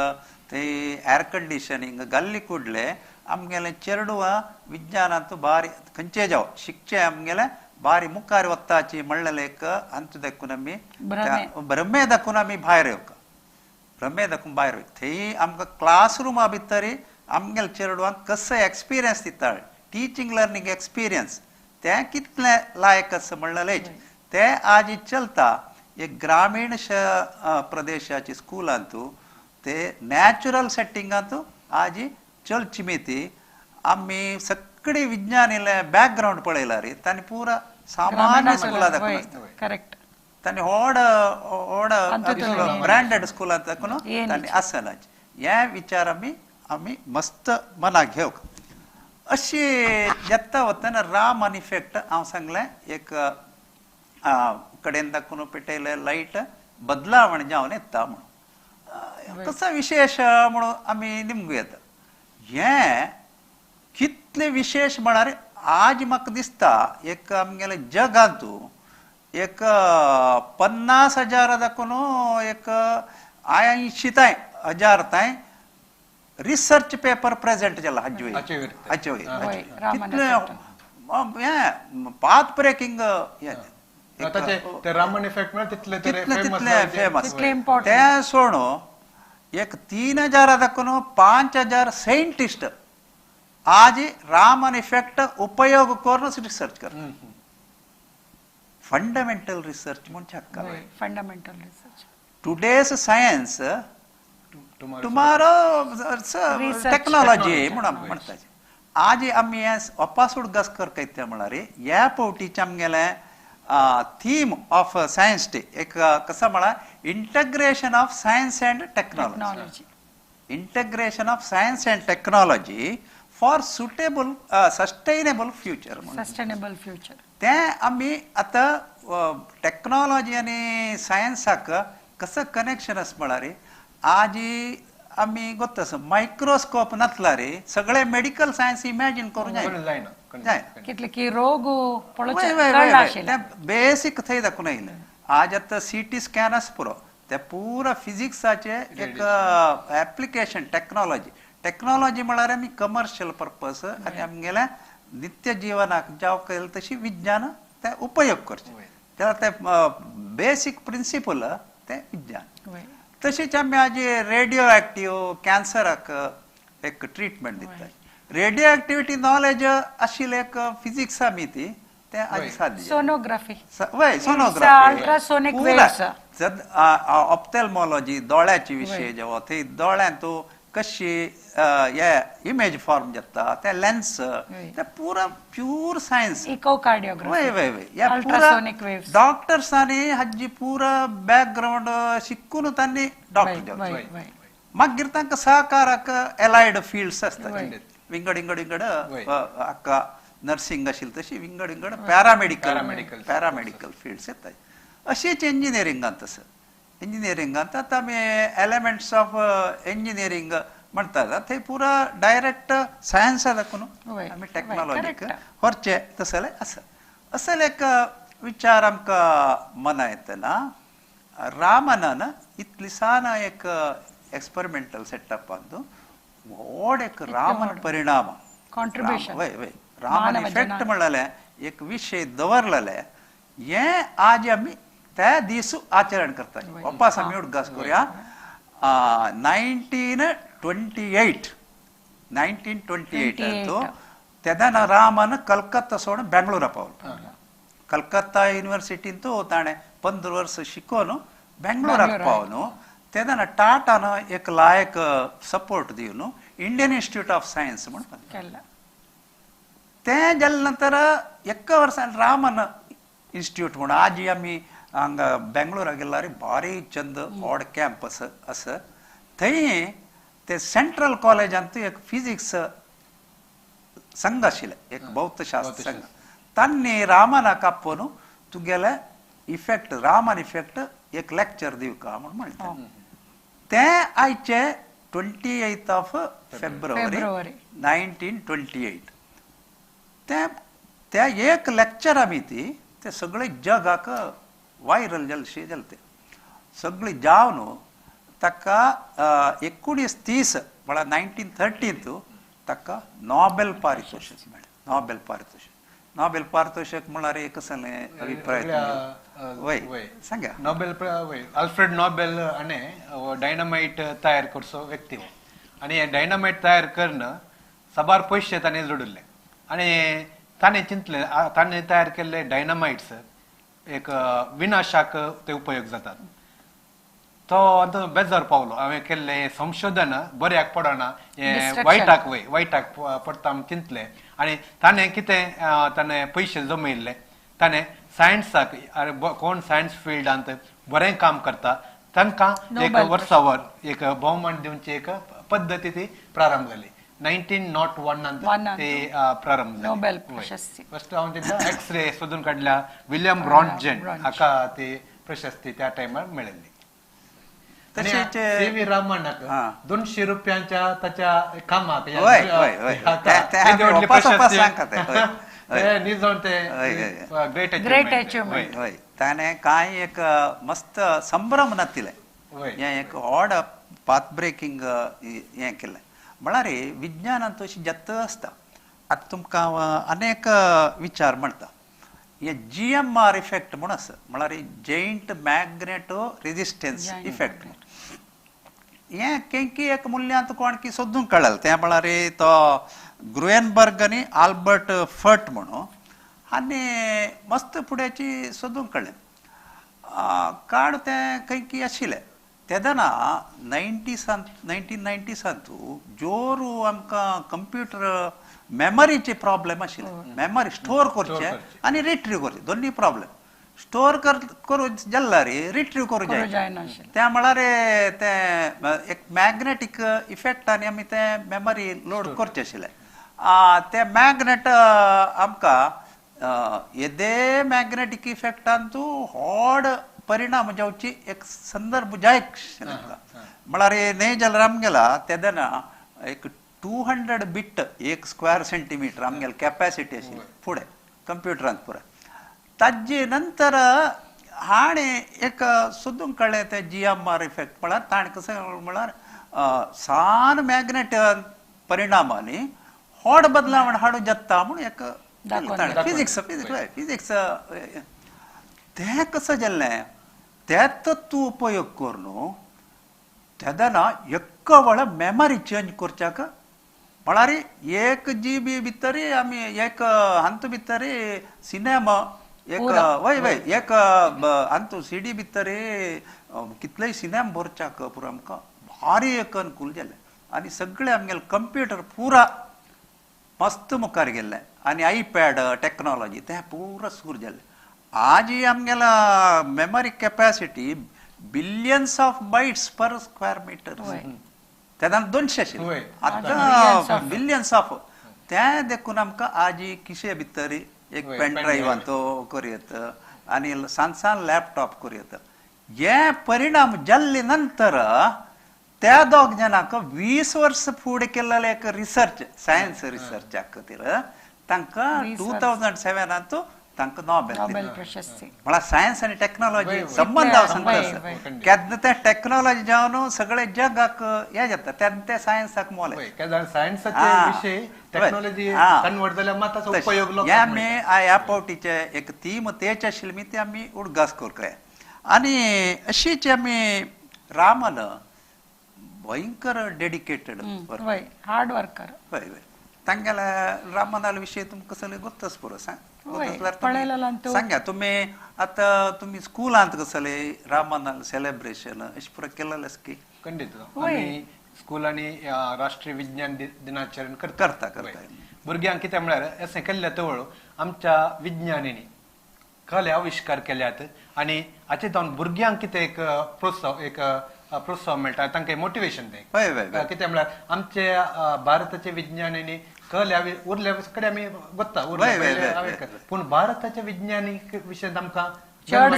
ते एअर कंडिशनिंग गल्ली कुडले आमगेले चेडवां विज्ञानांत बारी खंयचे जावं शिकचे आमगेले बारी मुखार वताची म्हणलेले एक अंत दाखून आमी भ्रमे दाखून आमी भायर येवका भ्रमे दाखून भायर येवका थंय आमकां क्लासरुमा भितर आमगेले चेडवांक कसो एक्सपिरियन्स दिता टिचींग लर्निंग एक्सपिरियन्स तें कितलें लायक आसा म्हणलेलेच ते आज चलता. एक ग्रामीण प्रदेशाची स्कुलांतू ते नॅचरल सेटिंगांतू आज चलची मिती आमी सगळे विज्ञानीले बॅकग्रावंड पळयला रे तांणी पुरा सामान्य स्कुला दाखोवन करेक्ट तांणी व्हड व्हड ब्रँडेड स्कुलांत दाखोवन तांणी आसना. हे विचार आमी आमी मस्त मनाक घेवक अशी येता वतना रामन इफेक्ट हांव सांगलें एक कडेन दाखोवन पेटयले लायट बदलावण जावन येता म्हणून कसो विशेश म्हणून आमी निमगू येता. हें कितलें विशेश म्हळ्यार आज म्हाका दिसता एक आमगेले जगांतू एक 50,000 दाखोवन एक 80,000 तांय रिसर्च पेपर प्रेजेंट जाला हाजे वयर कितलें हें पाथ ब्रेकिंग रामन इफेक्ट तितले फेमस तें सोडून एक 3,000 दाखोवन 5,000 सायंटिस्ट आज रामन इफेक्ट उपयोग करून रिसर्च करता. फंडामेंटल रिसर्च म्हणजे fundamental research today's science tomorrow technology म्हणून म्हणटा. आज आमी अपास उडगास करता म्हळ्यार ह्या फावटीचे आमगेले थीम ऑफ सायन्स डे एक कसं म्हळ्यार integration of science and technology integration of science and technology for suitable sustainable future sustainable future तें आमी आतां टॅक्नॉलॉजी आनी सायन्साक कसं कनेक्शन आसा म्हळ्यार आज आमी गोत्त आसा मायक्रोस्कोप नासल्यार सगळे मेडिकल सायन्स इमॅजीन करूंक जायना कितले की रोग बेसीक थंय दाखोवन आयलें. आज आतां सीटी स्कॅन आसा पुरो ते पुरा फिजिक्साचे एक एप्लिकेशन टॅक्नॉलॉजी टॅक्नॉलॉजी म्हळ्यार आमी कमर्शियल पर्पस आनी आमगेल्या नित्य जिवनाक जावं केलें तशी विज्ञान ते उपयोग करचे त्या ते बेसीक प्रिंसिपल ते विज्ञान. तशीच आमी आज रेडियो एक्टिव्ह कॅन्सराक एक ट्रिटमेंट दिता. रेडियो एक्टिविटी नॉलेज आशिल्लें एक फिजिक्स आमी ती ते आज साध्य सोनोग्राफी वय सोनोग्राफी अल्ट्रासोनिक वेव्स ऑप्थेल्मॉलॉजी दोळ्याची विशय जेव्हा थंय दोळ्यांत कशी हे इमेज फॉर्म जाता ते लेन्स ते पुरा प्यूर सायन्स इकोकार्डियोग्राफी वय वय वय अल्ट्रासोनिक वेव्स डॉक्टर्सांनी हाजी पुरा बॅकग्रावंड शिकून तांणी डॉक्टर मागीर तांकां सहकाराक एलायड फिल्ड्स आसता विंगड विंगड विंगड हाका नर्सिंग आशिल्ली तशी विंगड विंगड पॅरामेडिकल पॅरामेडिकल फिल्ड्स येतात. अशीच इंजिनियरिंगांत आसा इंजिनियरिंगांत आतां आमी एलिमेंट्स ऑफ इंजिनियरिंग म्हणटात थंय पुरा डायरेक्ट सायन्सा दाखोवन आमी टॅक्नॉलॉजीक व्हरचें तसलें आसा. असले एक विचार आमकां मना येतना रामनान इतली सान एक एक्सपेरिमेंटल सेटअपांत व्हड एक रामन परिणाम कॉन्ट्रिब्युशन वय वय रामन इफेक्ट म्हणलें एक विशय दवरलेले हें आज आमी त्या दीस आचरण करता. वापस आमी उडगास करुया 1928 1928 तेन्ना रामन कलकत्ता सोडून बेंगळूरा पावलो. कलकत्ता युनिवर्सिटींत ताणें 15 वर्स शिकोवन बेंगळूराक पावलो. तेन्ना टाटान एक लायक सपोर्ट दिवन इंडियन इन्स्टिट्यूट ऑफ सायन्स म्हूण केलें. तें जाले नंतर एका वर्सान रामन इन्स्टिट्यूट म्हूण आज आमी हांगा बेंगलोरा गेल्यार भारी चंद व्हड कॅम्पस आसा थंय ते सेंट्रल कॉलेजांत एक फिजिक्स संघ आशिल्लें एक भौतशास्त्र संघ तांणी रामनाक आपोवन तुगेले इफेक्ट रामन इफेक्ट एक लेक्चर दिवका म्हूण म्हणलें तें आयचे 28 February 1928 ते त्या एक लेक्चर आमी ती ते सगळे जगाक वायरल जालशे जाले ते सगळे जावन ताका 1930 म्हळ्यार 1913 ताका नोबेल पारितोषिक मेळ्ळें. नोबेल पारितोषिक नोबेल पारितोषिक म्हळ्यार एक कसलें अभिप्राय वय सांगा. नोबेल अल्फ्रेड नोबेल हाणें डायनामायट तयार करचो व्यक्ती हो आनी हे डायनामायट तयार करून साबार पयशे ताणें जोडिल्ले आनी ताणें चिंतलें ताणें तयार केल्ले डायनामायट्स एक विनाशाक ते उपयोग जातात. तो आतां बेजार पावलो हांवें केल्लें संशोधन बऱ्याक पडना हें वायटाक वय वायटाक पडटा म्हूण चिंतलें आनी ताणें कितें ताणें पयशे जमयल्ले ताणें सायन्साक कोण सायन्स फिल्डांत बरें काम करता तांकां एक वर्सावर एक भोवमान दिवची एक पद्दती ती प्रारंभ जाली. 1901 ते प्रारंभ जाली नोबेल प्रशस्ती. फर्स्ट हांव तेंका एक्सरे सोदून काडल्या विलियम रॉन्टजन हाका ती प्रशस्ती त्या टायमार मेळिल्ली. तशेंच सी व्ही रामनाक 200 रुपयांच्या ताच्या कामाक ग्रेट अचिव्हमेंट. ताणें कांय एक मस्त संभ्रम नातिलें हें एक व्हड पाथ ब्रेकिंग हें केलें. म्हळ्यार विज्ञानांत अशी जात आसता. आतां तुमकां हांव अनेक विचार म्हणटा. हे जी एम आर इफेक्ट म्हूण आसा म्हळ्यार जॉयंट मॅग्नेटो रेजिस्टन्स इफेक्ट. हें केंकी एक मुल्यांत कोण की सोदून काडलें तें म्हळ्यार तो ग्रुएनबर्ग आनी आल्बर्ट फर्ट म्हणून आनी मस्त फुड्याची सोदून काडलें काड तें खंय की आशिल्लें. तेदना 1990सांत जोरू आमकां कंप्युटर मेमरीचे प्रॉब्लेम आशिल्ले. मेमरी स्टोर करचे आनी रिट्रीव करचे दोन्ही प्रॉब्लेम. स्टोर करूं जाल्यार रिट्रीव करूं जायना त्या म्हळ्यार तें एक मॅग्नेटीक इफेक्ट आनी आमी तें मेमरी लोड करचें आशिल्लें. तें मॅग्नेट आमकां येदे मॅग्नेटीक इफेक्टान तूं व्हड परिणाम जावची एक संदर्भ जाय म्हळ्यार न्हय जाल्यार आमगेला तेदना एक 200 बिट एक स्क्वेअर सेंटीमीटर आमगेले कॅपॅसिटी आशिल्ली फुडें कंप्युटरांत पुराय. ताजे नंतर हाणें एक सोदून काडलें तें जी एम आर इफेक्ट म्हळ्यार ताणें कशें म्हळ्यार सान मॅग्नेट परिणामांनी व्हड बदलावण हाडूं जाता म्हूण एक फिजिक्स फिजिक्स फिजिक्स तें कसं जालें ते तत्व उपयोग करून तेदना एक्क वेळ मेमरी चेंज करच्याक म्हळ्यार 1 GB भितर आमी एक हांतू भितर सिनेमा एक वय वय एक हांतू CD भितर कितलेय सिनेमा भरच्याक पुरो आमकां भारी एक अनुकूल जालें. आनी सगळे आमगेले कंप्युटर पुरा मस्त मुखार गेल्ले आनी आयपॅड टॅक्नोलॉजी तें पुरा सूर जालें. आज आमगेला memory capacity billions of bytes per square metre तेन्ना 200 आशिल्ले आतां बिलियन्स ऑफ तें देखून आमकां आज किशे भितर एक पेन ड्रायव्हान तो करूं येता आनी सान सान लॅपटॉप करूं येता. हे परिणाम जाल्ले नंतर त्या दोग जाणांक 20 वर्स फुडें केल्लें एक रिसर्च सायन्स रिसर्चा खातीर तांकां 2007 तांकां नोबेल प्रशस्ती. म्हळ्यार सायन्स आनी टॅक्नोलॉजी संबंद सांगता केन्ना ते टॅक्नोलॉजी जावन सगळे जगाक हें जाता तेन्ना ते सायन्साक मोल. हे आमी ह्या पावटीचे एक थीम तेच आशिल्ली ती आमी उडगास करया. आनी अशीच आमी रामन भयंकर डेडिकेटेड हार्ड वर्कर. हय हय तांगेल्या रामनाल विशय तुमकां सगळें गोत्तच पुरो सांग सांगा. तुमी आतां तुमी स्कुलांत कसले रामनाल सेलेब्रेशन अशें पुरो केलेलें की? खंडीत आमी स्कुलांनी राष्ट्रीय विज्ञान दिनाचरण करता करता. भुरग्यांक कितें म्हळ्यार अशें केल्लें तवळ आमच्या विज्ञानींनी कले आविश्कार केल्यात आनी हाचे जावन भुरग्यांक कितें एक प्रोत्साहन मेळटा, तांकां मोटिवेशन तें कितें म्हळ्यार आमचे भारताचे विज्ञानांनी कले उरले कडेन आमी वता उरले, पूण भारताच्या विज्ञानीक विशयांत आमकां चड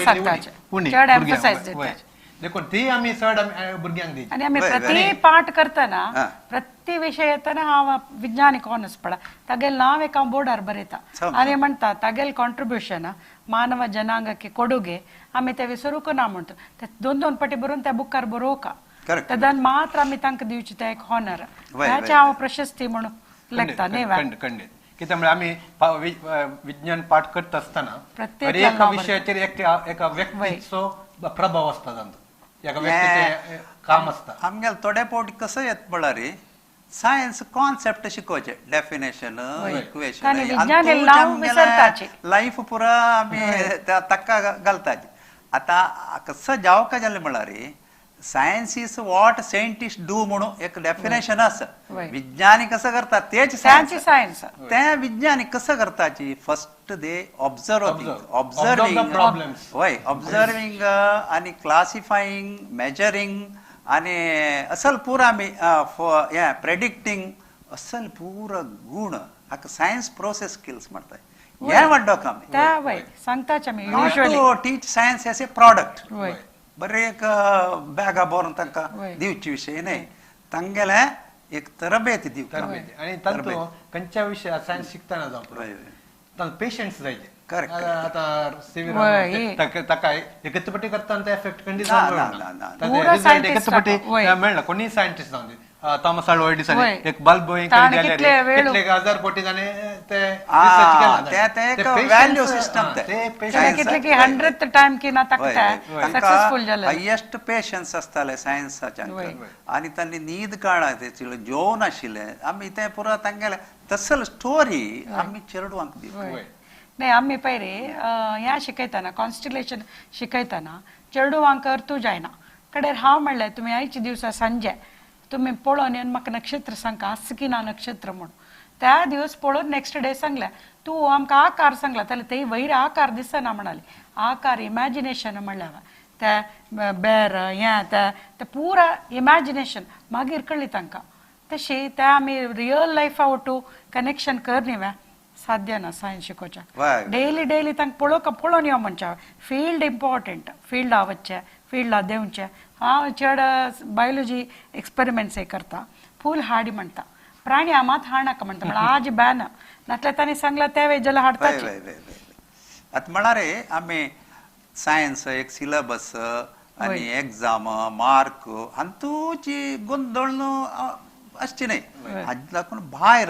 देखून ती आमी चड भुरग्यांक दिवची. आनी आमी प्रति पाठ करतना प्रति विशय येतना हांव विज्ञानी कोणच पडा तागेल नांव एक हांव बोर्डार बरयता आनी म्हणटा तागेल कॉन्ट्रिब्युशन मानव जनांगाक ಕೊಡುಗೆ आमी ते विसरूंक ना म्हणटा. ते दोन दोन पटी बरोवन त्या बुकार बरोवका तेदन मात्र आमी तांकां दिवची ते एक हॉनर हाचे हांव प्रशस्ती म्हणून लेखता न्ही. खंडीत कितें म्हळ्यार आमी विज्ञान पाठ करता आसतना एका विशयाचेर एका व्यक्तीचो प्रभाव आसता, तांचो एका व्यक्तीचें काम आसता. आमगेले थोडे फावटी कसो येता म्हळ्यार सायन्स कॉन्सेप्ट शिकोवचे, डेफिनेशन, इक्वेशन, लायफ पुरा आमी ताका घालताचे. आतां कसो जावका जालें म्हळ्यार science is what scientist do म्हणून एक डेफिनेशन आसा. विज्ञानी कसं करतात तेच सायन्स. ते विज्ञानी कसं करताची फर्स्ट they observe, observing, वय ऑब्झर्विंग आनी क्लासिफाईंग, मेजरिंग आनी असल पुरा आमी हें प्रेडिक्टींग असल पुरा गूण हाका सायन्स प्रोसेस स्किल्स म्हणटात. हें वाडोवंक आमी सांगताच आमी teach science as a product. बरें एक बॅगा भरून तांकां दिवची विशय न्हय, तांगेले एक तरबेत दिवची. आनी तातूंत खंयच्या विशया सायन्स शिकतना जावं तांकां पेशन्स जाय. करेक्ट. आतां सी व्ही रामन ताका एकच पटी करतना ते एफेक्ट खंडीत जावन एकच पटी मेळना. कोणीय सायंटिस्ट जावन थॉमस आल्वा एडिसन एक बल्ब कितले हजार कोटी जाणें ते व्हॅल्यू सिस्टम कितले 100th time की ना ताका सक्सेसफुल जाले. हायेस्ट पेशन्स आसताले सायन्साच्या आनी तांणी न्हीद काडा जेवण आशिल्लें आमी तें पुरा तांगेले तसल स्टोरी आमी चेडवांक दिवप. नाही आमी पयरे ह्या शिकयतना कॉन्स्टिलेशन शिकयतना चेडवांक अर्थ जायना कडेर हांव म्हणलें तुमी आयच्या दिवसा सांजे तुमी पळोवन येवन म्हाका नक्षत्र सांगका आसा की ना नक्षत्र म्हूण. त्या दिवस पळोवन नेक्स्ट डे सांगल्या तूं आमकां आकार सांगला जाल्यार थंय वयर आकार दिसना म्हणाली. आकार इमॅजिनेशन म्हणल्यार त्या बेर हें ते पुरा इमॅजिनेशन मागीर कळ्ळी तांकां. तशी त्या आमी रियल लायफा वटू कनेक्शन कर न्ही साध्य ना सायन्स शिकोवच्याक. डेली डेली तांकां पळोवका पळोवन यो म्हणच्या फील्ड इम्पॉर्टंट, फिल्डा वचचें, फिल्डा देंवचें. हांव चड बायोलॉजी एक्सपेरिमेंट्स हे करता, फूल हाडी म्हणटा, प्राणी मात हाडनाका म्हणटा, म्हळ्यार आज बॅन नासल्यार तांणी सांगलां त्या वेळ जाल्यार हाडटाचे. आतां म्हळ्यार आमी सायन्स एक सिलेबस आनी एग्जाम मार्क हातूंची गोंदळ आसची न्हय. हाजे लागून भायर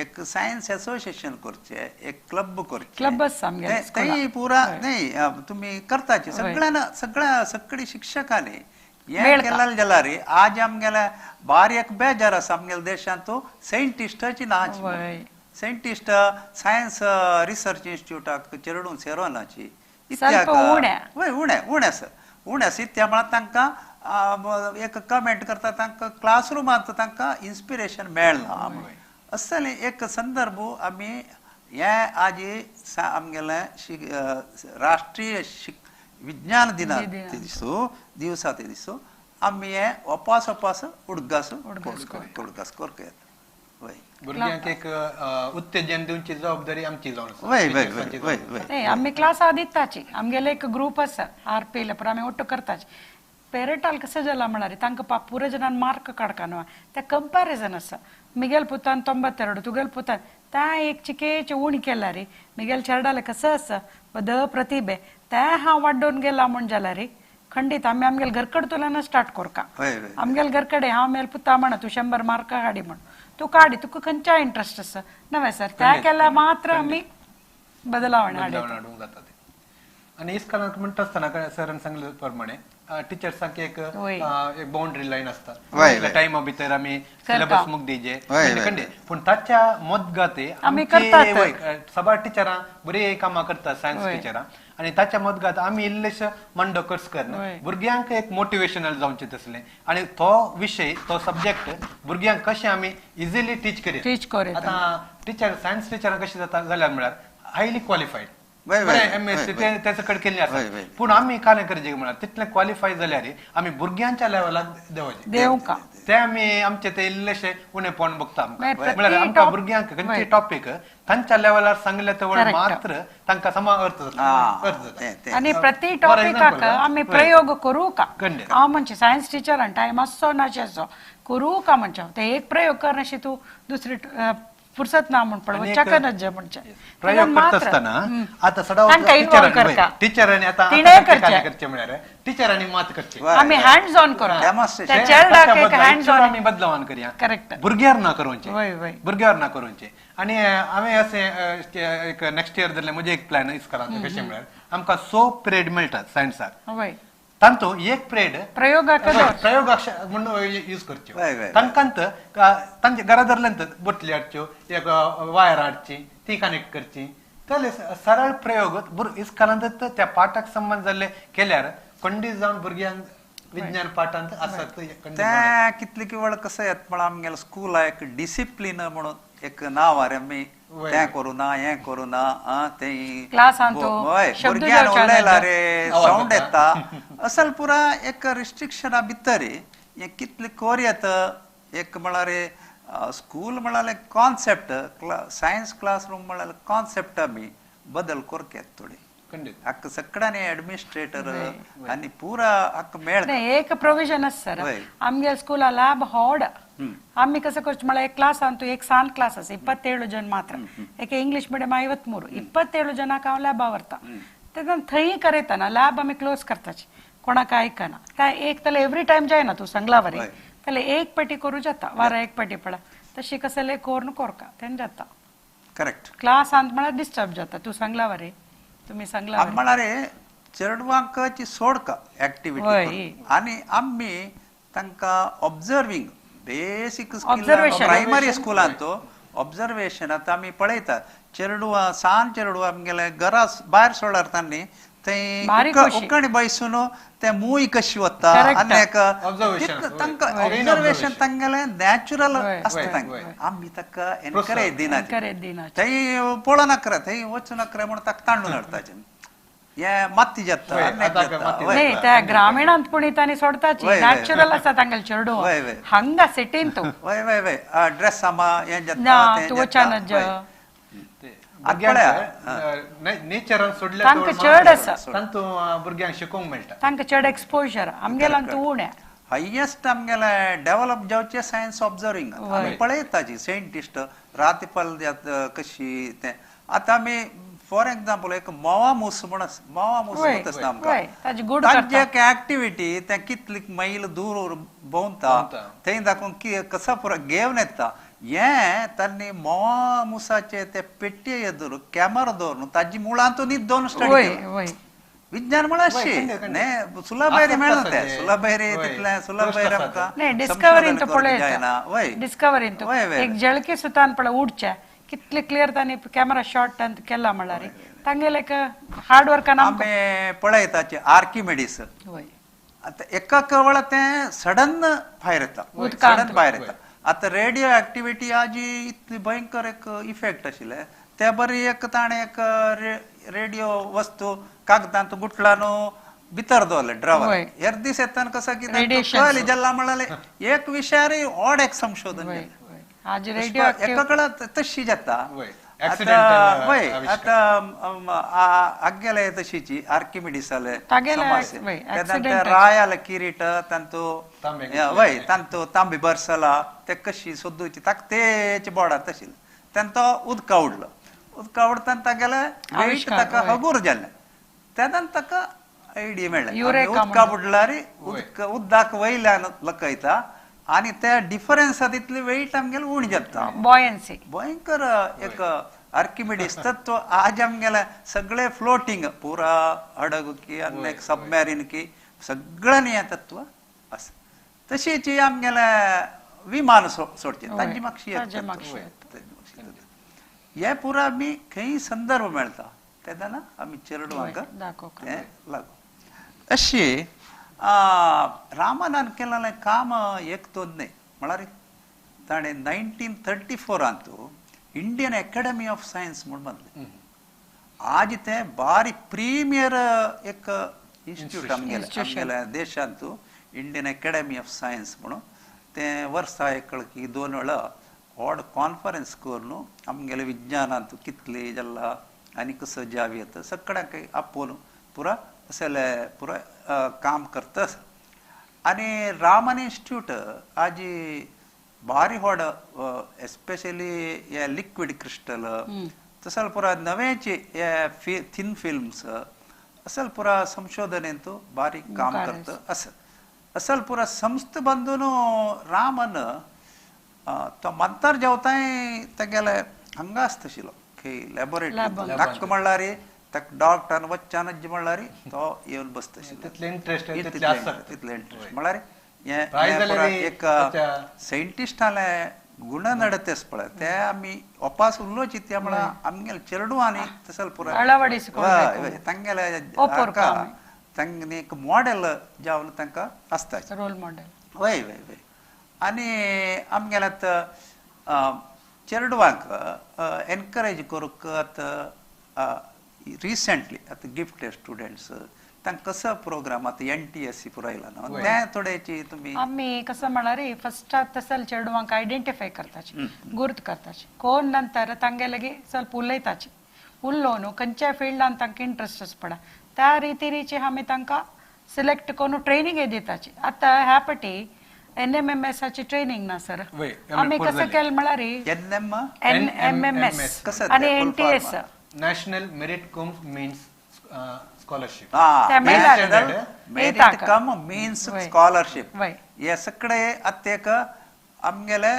एक सायन्स एसोसिएशन करचे, एक क्लब करचे, क्लब तेय पुरा न्हय तुमी करताचे सगळ्यां सगळ्या सगळी शिक्षकांनी हें केलें जाल्यार आज आमगेले बारी एक बेजार आसा आमगेल्या देशांत सायंटिस्टाची ना. सायंटिस्ट सायन्स रिसर्च इन्स्टिट्यूटाक चेडून सेरोनाची वय उणें उणें आसा उणें आसा. त्या म्हळ्यार तांकां एक कमेंट करता, तांकां क्लासरुमांत तांकां इन्स्पिरेशन मेळना. असले एक संदर्भ आमी हे आज आमगेले राष्ट्रीय विज्ञान दिना दिसो दिवसा ते दिसो आमी हे ओपास ओपास उडगास उडगास करता. वय भुरग्यांक एक उत्तेजन दिवची जबाबदारी आमची जावन आसा. वय वय वय वय वय आमी क्लासा दिताची आमगेले एक ग्रूप आसा आर पी एल आमी ಒಟ್ಟು करताची. पेरेंटाल कशें जाला म्हळ्यार तांकां पुरो जणान मार्क काडका न्हू ते कंपॅरिजन आसा. मिगेल पुतान 92 तुगेल पुतान त्या एक चिकेचे उण केला रे मिगेल चेरडाले कसं आसा बद प्रतिभे त्या हांव वाड्डोवन गेला म्हूण जाला रे. खंडीत आमी आमगेल घरकड तुला स्टार्ट करका. आमगेल घरकडे हांव मेल पुता म्हणा तूं 100 मार्क हाडी म्हण तूं काडी तुका खंयच्या इंट्रस्ट आसा नवें सर त्या केल्या मात्र आमी बदलावण हाडूंक जाता. आनी इस्कॉलाक म्हणटा आसतना सरान सांगले प्रमाणे टिचर्सांक एक एक बाउंड्री लायन आसता, टायमा भितर आमी सिलेबस मुगदीजे पूण ताच्या मदगती आमी करतात. सबार टिचरां बरी कामां करतात सायन्स टिचरां आनी ताच्या मदगत आमी इल्लेशे मांडो खर्च करना भुरग्यांक एक मोटिवेशनल जावचें तसलें आनी तो विशय तो सब्जेक्ट भुरग्यांक कशें आमी इजिली टीच करूया. टीच करूया. आतां टिचर सायन्स टिचरां कशें जाता जाल्यार म्हळ्यार हायली क्वॉलिफायड एमएससी तेच कडेन केल्ली आसा. पूण आमी कालें करचे म्हळ्यार तितलें क्वॉलिफाय जाल्यार आमी भुरग्यांच्या लेवलाक देंवचें, देवका ते आमी आमचे ते इल्लेशे उणेपण बघता आमकां. म्हळ्यार आमकां भुरग्यांक खंयचे टॉपीक तांच्या लेवलार सांगले तर मात्र तांकां समा अर्थ जाता. आनी प्रति टॉपिकाक आमी प्रयोग करूं का, हांव म्हणजे सायन्स टिचर टायम मातसो नाचेचो करूं का म्हणजे ते एक प्रयोग करनाशी तूं दुसरी फुरसत ना म्हण पळोवं चकनच म्हणजे प्रयोग करता आसतना आतां सदांच टिचरांनी आतां करचें म्हळ्यार टिचरांनी मात करचें, आमी हँड्स ऑन करूं, त्या चेरडाक एक हँड्स ऑन आमी बदलावान करया, करेक्ट, भुरग्यार ना करूंचें, भुरग्यार ना करूंचें. आनी हांवें अशें एक नेक्स्ट इयर धरलें म्हजें एक प्लॅन इस्कॉलांत कशें म्हळ्यार आमकां 6 पिरियड मेळटात सायन्साक, तांतू एक पिरियड प्रयोगाक म्हणून यूज करच्यो. तांकां तांच्या घरा धरल्यान बोटली हाडच्यो, एक वायर हाडची, ती कनेक्ट करची, जाल्यार सरळ प्रयोग इस्कॉलांत त्या पाठाक संबंद जाल्ले केल्यार खंडीत जावन भुरग्यांक विज्ञान पाठांत आसत. ते कितले की वेळ कसं येत म्हळ्यार आमगेल्या स्कुला एक डिसिप्लीन म्हणून एक नांव आरे, आमी तें करूं ना हें करूं ना, तें भुरग्यान उलयला रे सावंड येता, असल पुरा एक रिस्ट्रिक्शना भितर हें कितलें कोर येता. एक म्हळ्यार स्कूल म्हळ्यार कॉन्सेप्ट, सायन्स क्लासरूम म्हळ्यार कॉन्सेप्ट आमी बदल करक येता थोडी. हक्क सगळ्यांनी ऍडमिनिस्ट्रेटर आनी पुरा हक्क मेळ. एक प्रोविजन आसा सर आमगे स्कूला लॅब होड, आमी कसं करचें म्हळ्यार एक क्लास अंतू एक सान क्लास आसा 27 जन मात्र, एक इंग्लीश मिडियम 53, 27 जनाक हांव लॅबा व्हरता, तेन्ना थंय करयतना लॅब आमी क्लोज करताची, कोणाक आयकना त्या एक त्याला एवरी टायम जायना तूं सांगला वरी, त्याला एक पेटी करूं जाता, वारा एक पेटी पडा तशी कसले कोरून कोरका तेन्ना जाता. करेक्ट, क्लास आंत म्हळ्यार डिस्टर्ब जाता, तूं सांगला वरी तुमी सांगला म्हळ्यार चेडवांक सोडका ऍक्टिव्हिटी आनी आमी तांकां ऑब्जर्विंग बेसिक प्रायमरी स्कुलांत ऑब्जर्वेशन आतां आमी पळयता चेडवां सान चेडवां आमगेले घरा भायर सोडल्यार तांणी थंय उकणी बैसून ते मूय कशी वता आनी एक तांकां ऑब्जर्वेशन तांगेलें नॅचरल आसता, तांकां आमी ताका एनकरेज दिना, थंय पळोवनाकरा थंय वचूं नाकरा म्हणून ताका तांडून हाडटाचे, हे माती जाता. त्या ग्रामीणांत पूण तांणी सोडताची नॅचरल आसा तांगेले चेडू, हांगा सिटीन तूं वय वय वय ड्रेस आमा हें जाता तूं वचना नेचरान सोडल्यार तांकां चड आसा, तांतूं भुरग्यांक शिकोवंक मेळटा, तांकां चड एक्सपोजर, आमगेल्यान तूं उणें. हायेस्ट आमगेले डेव्हलप जावचें सायन्स ऑब्जर्विंग आमी पळयताची सायंटिस्ट राती पल कशी तें. आतां आमी फॉर एक्झाम्पल एक मोवा मूस म्हण मोवा मूस म्हणटा आसता आमकां, तांची एक ऍक्टिव्हिटी तें कितली मैल दूर भोंवता थंय दाखोवन कसो पुरो घेवन येता, हें तांणी मोवा मुसाचे ते पेट्ये दवरून कॅमेरा दवरून ताजी मुळांतून दोन स्टडी केली. विज्ञान म्हळ्यार अशें सुलभैरी मेळना तें, सुलभैरी तितलें सुलभैरी आमकां डिस्कवरीन पळयता, डिस्कवरीन एक जळकी सुतान पळय उडचें कितले क्लियर तांणी कॅमेरा शॉट केला म्हळ्यार तांगेले एक हार्ड वर्कान आमी पळयताचे आर्किमिडीस आतां एका कवळ तें सडन भायर येता, सडन भायर येता. आतां रेडियो ऍक्टिव्हिटी आजी इतली भयंकर एक इफेक्ट आशिल्लें, ते बरी एक ताणें एक रेडियो वस्तू कागदांत गुटलान भितर दवरलें ड्रॉवर, हेर दीस येतना कसो कितें कळ्ळें जल्ला म्हळ्यार एक विशयार व्हड एक संशोधन एका कडेन तशी जाता. वय आतां आगेले तशीची आर्किमिडीसाले रायाले किरीट तांतू वय तांतू तांबे बरसला ते कशी सोदूची ताका तेच बोर्डार तशी तेन्ना तो उदका उडलो, उदका उडताना तागेले वेट ताका हगूर जालें, तेन्ना ताका आयडिया मेळ्ळें उदका बुडल्यार उदक उदक वयल्यान लकयता आनी त्या डिफरन्स तितली वेट आमगेले उणी जाता, बॉयन्सी भयंकर एक आर्किमिडीस तत्व आज आमगेले सगळे फ्लोटींग पुरा हडग की आनी एक सबमॅरीन की सगळ्यांनी हें तत्व आसा. तशीच आमगेले विमान सोडचें ताजी मागशी हे पुरा आमी खंय संदर्भ मेळटा तेन्ना आमी चेडवांक तें लागू. अशी रामानान केलेलें काम एक दोन न्हय, म्हळ्यार ताणें 1934 इंडियन अकॅडमी ऑफ सायन्स म्हूण बांदलें. आज तें बारी प्रीमियर एक इन्स्टिट्यूट आमगेलें आमगेल्या देशांतू इंडियन अकॅडमी ऑफ सायन्स म्हणून तें वर्सा एक की 2 वेळा व्हड कॉन्फरन्स करून आमगेले विज्ञानांत कितले जाला आनी कसो जाव येता सगळ्यांक आपोवन पुरा असले पुरा काम करता. आनी रामन इन्स्टिट्यूट आज भारी व्हड एस्पेशली हे लिक्वीड क्रिस्टल तसल पुरा नवेचे हे थिन फिल्म्स असल पुरा संशोधनेंत बारीक काम करता. असं असल पुरा संस्था बंदून रामन तो मंतर जेवताय तेगेले हांगा आसताशिल्लो की लॅबोरेटरी धाक म्हणल्यार ताका डॉक्टर वच्चान अज्जी म्हणल्यार तो येवन बसताशिल्लो. तितले इंट्रस्ट तितले इंट्रस्ट म्हणल्यार हे एक सायंटिस्टाले गुण नडतेस पळय ते आमी ओपास उरलोची ते म्हळ्यार आमगेले चेडवांनी तसल पुरा तांगेले तांगे एक मॉडेल जावन तांकां आसता रोल मॉडेल. वय वय वय. आनी आमगेले आतां चेडवांक एनकरेज करूंक आतां रिसेंटली आतां गिफ्टेड स्टुडंट्स तांकां कसो प्रोग्राम आतां NTSC पुरायला न्हू तें थोडेची तुमी आमी कसं म्हळ्यार फस्ट तसल चेडवांक आयडेंटिफाय करताची गुर्त करताची कोण नंतर तांगे लगे ಸ್ವಲ್ಪ उलयताची उलोवन खंयच्या फिल्डान तांकां इंट्रस्ट आसपडा त्या रितीरीची आमी तांकां सिलेक्ट करून ट्रेनिंग दिताची. आतां ह्या पटी NMMS हाची ट्रेनिंग ना सर. आमी कसं केलें म्हळ्यार NMMS आनी NTS national merit cum means scholarship. Merit cum means scholarship हे सगळे आतां एक आमगेले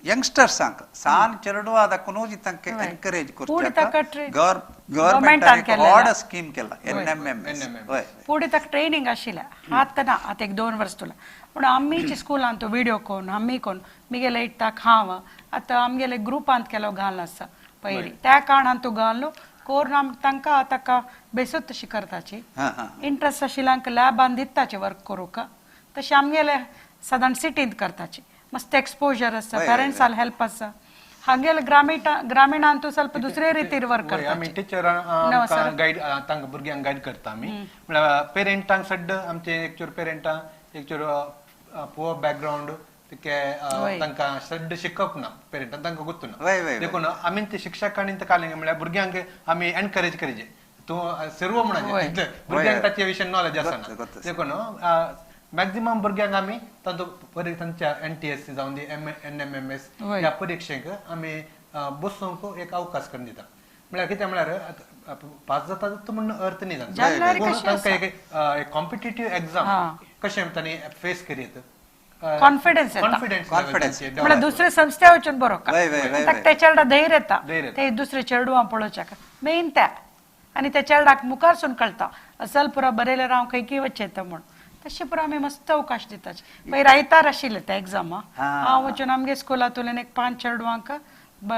यंगस्टर्सांक सान चेडवा दाखोवन तांकां एनकरेज करता. गव्हर्मेंटान व्हड स्कीम केला NMMS. फुडें ताका ट्रेनिंग आशिल्लें आतां ना आतां एक 2 वर्स तुला पूण आमीच स्कुलांत विडियो कोन आमी कोन मिगेले इट्टाक हांव आतां आमगेले ग्रुपांत केलो घालून आसा पयलीं त्या कारणान तूं घालून कोरून आम तांकां ताका बेसूत तशी करताची इंट्रस्ट आशिल्ल्यांक लॅबान दिताची वर्क करूंक. तशें आमगेले सादारण सिटींत करताची मस्त एक्सपोजर आसा पेरेंट्साल हेल्प आसा. हांगेले ग्रामीणांत ಸ್ವಲ್ಪ दुसरे रितीर वर्क करता. आमी टिचरां गायड तांकां भुरग्यांक गायड करता आमी म्हळ्यार पेरेंटांक सड्ड आमचे एकचोर पेरेंटां एकचोर पुअर बॅकग्रावंड तांकां सड्ड शिकप ना पेरेंटांक तांकां गोत्तू ना देखून आमी ते शिक्षकांनी कालें म्हळ्यार भुरग्यांक आमी एनकरेज करीजे तूं सर्व म्हणा भुरग्यांक ताचे विशय नॉलेज आसना देखून मॅक्झिमम भुरग्यांक आमी तांचो तांच्या NTSC जावन दी NMMS ह्या परिक्षेक आमी बसूंक एक अवकाश करून दिता. म्हळ्यार कितें म्हळ्यार पास जाता तूं म्हण अर्थ न्ही जाता तांकां एक कॉम्पिटेटीव एग्जाम कशें तांणी फेस करीत कॉन्फिडन्स कॉन्फिडन्स म्हळ्यार दुसरे संस्थे वचून बरो त्या चेडा धैर्य येता ते दुसरे चेडवां पळोवच्याक मेन त्या आनी त्या चेडाक मुखारसून कळटा असल पुरा बरयल्यार हांव खंय वचचें येता म्हूण. तशें पुरो आमी मस्त अवकाश दिताचे. मागीर आयतार आशिल्ले ते एग्जाम हांव वचून आमगे स्कुलांतल्यान एक 5 चेडवांक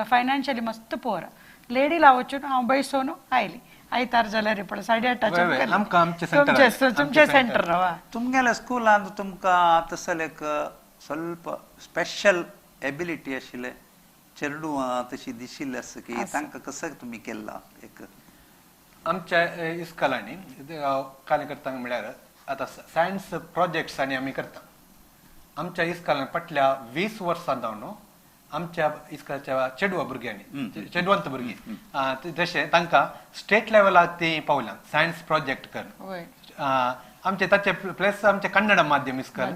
फायनान्शियली मस्त पुअर लेडीला वचून हांव बैसोन आयली आयतार जाल्यार पळय 8:30 तुमचे सेंटर. तुमगेल्या स्कुलांत तुमकां तसले एक ಸ್ವಲ್ಪ स्पेशल एबिलिटी आशिल्ले चेडवां तशी दिशिल्ले आसा की तांकां कसं तुमी केल्ला एक आमच्या इस्कलांनी कार्य करता म्हळ्यार आतां सायन्स प्रोजेक्ट्स आनी आमी करता. आमच्या इस्कलान फाटल्या 20 वर्सां जावन आमच्या इस्कलाच्या चेडवा भुरग्यांनी चेडवंत भुरगीं तशें तांकां स्टेट लेवलाक ती पावल्या सायन्स प्रोजेक्ट करून. आमचे ताचे प्लस आमचे कन्नड माध्यम इस्कल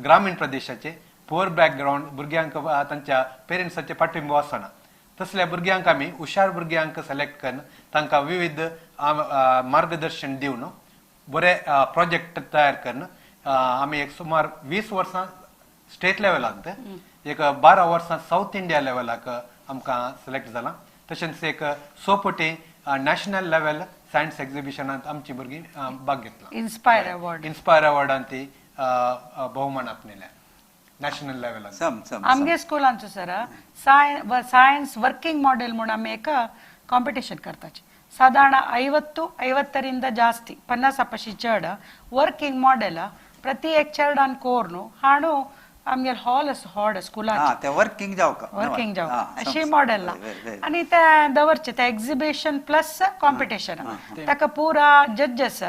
ग्रामीण प्रदेशाचे पुअर बॅकग्रावंड भुरग्यांक तांच्या पेरंट्साचे पाठिंबो आसना तसल्या भुरग्यांक आमी हुशार भुरग्यांक सिलेक्ट करून तांकां विविध मार्गदर्शन दिवन बरे प्रोजेक्ट तयार करून आमी एक सुमार 20 वर्सां स्टेट लेवलाक एक 12 वर्सां सावथ इंडिया लेवलाक आमकां सिलेक्ट जाला. तशेंच एक सोपटी नॅशनल लेवल सायन्स एक्झिबिशनांत आमची भुरगीं भाग घेतला. इन्स्पायर अवॉर्ड इन्स्पायर अवॉर्डान ती भोवमान आपणेल्या नॅशनल लेवलाक. आमगे स्कुलांचो सर सायन्स वर्किंग मॉडेल म्हणून आमी एक कॉम्पिटिशन करताची. साधारण 50 ಜಾಸ್ತಿ 50 ಪಶಿ ಚೇಡ ವರ್ಕಿಂಗ್ ಮಾಡೆಲ್ ಪ್ರತಿ एक चेडान कोರ್ನು हाणू आमगेर हॉल आसा हॉड स्कुलाचें ते वर्किंग जावका वर्किंग जावका अशी मॉडेल आनी ते दवरचे ते एक्झिबिशन प्लस कॉम्पिटिशन ताका पुरा जज्जस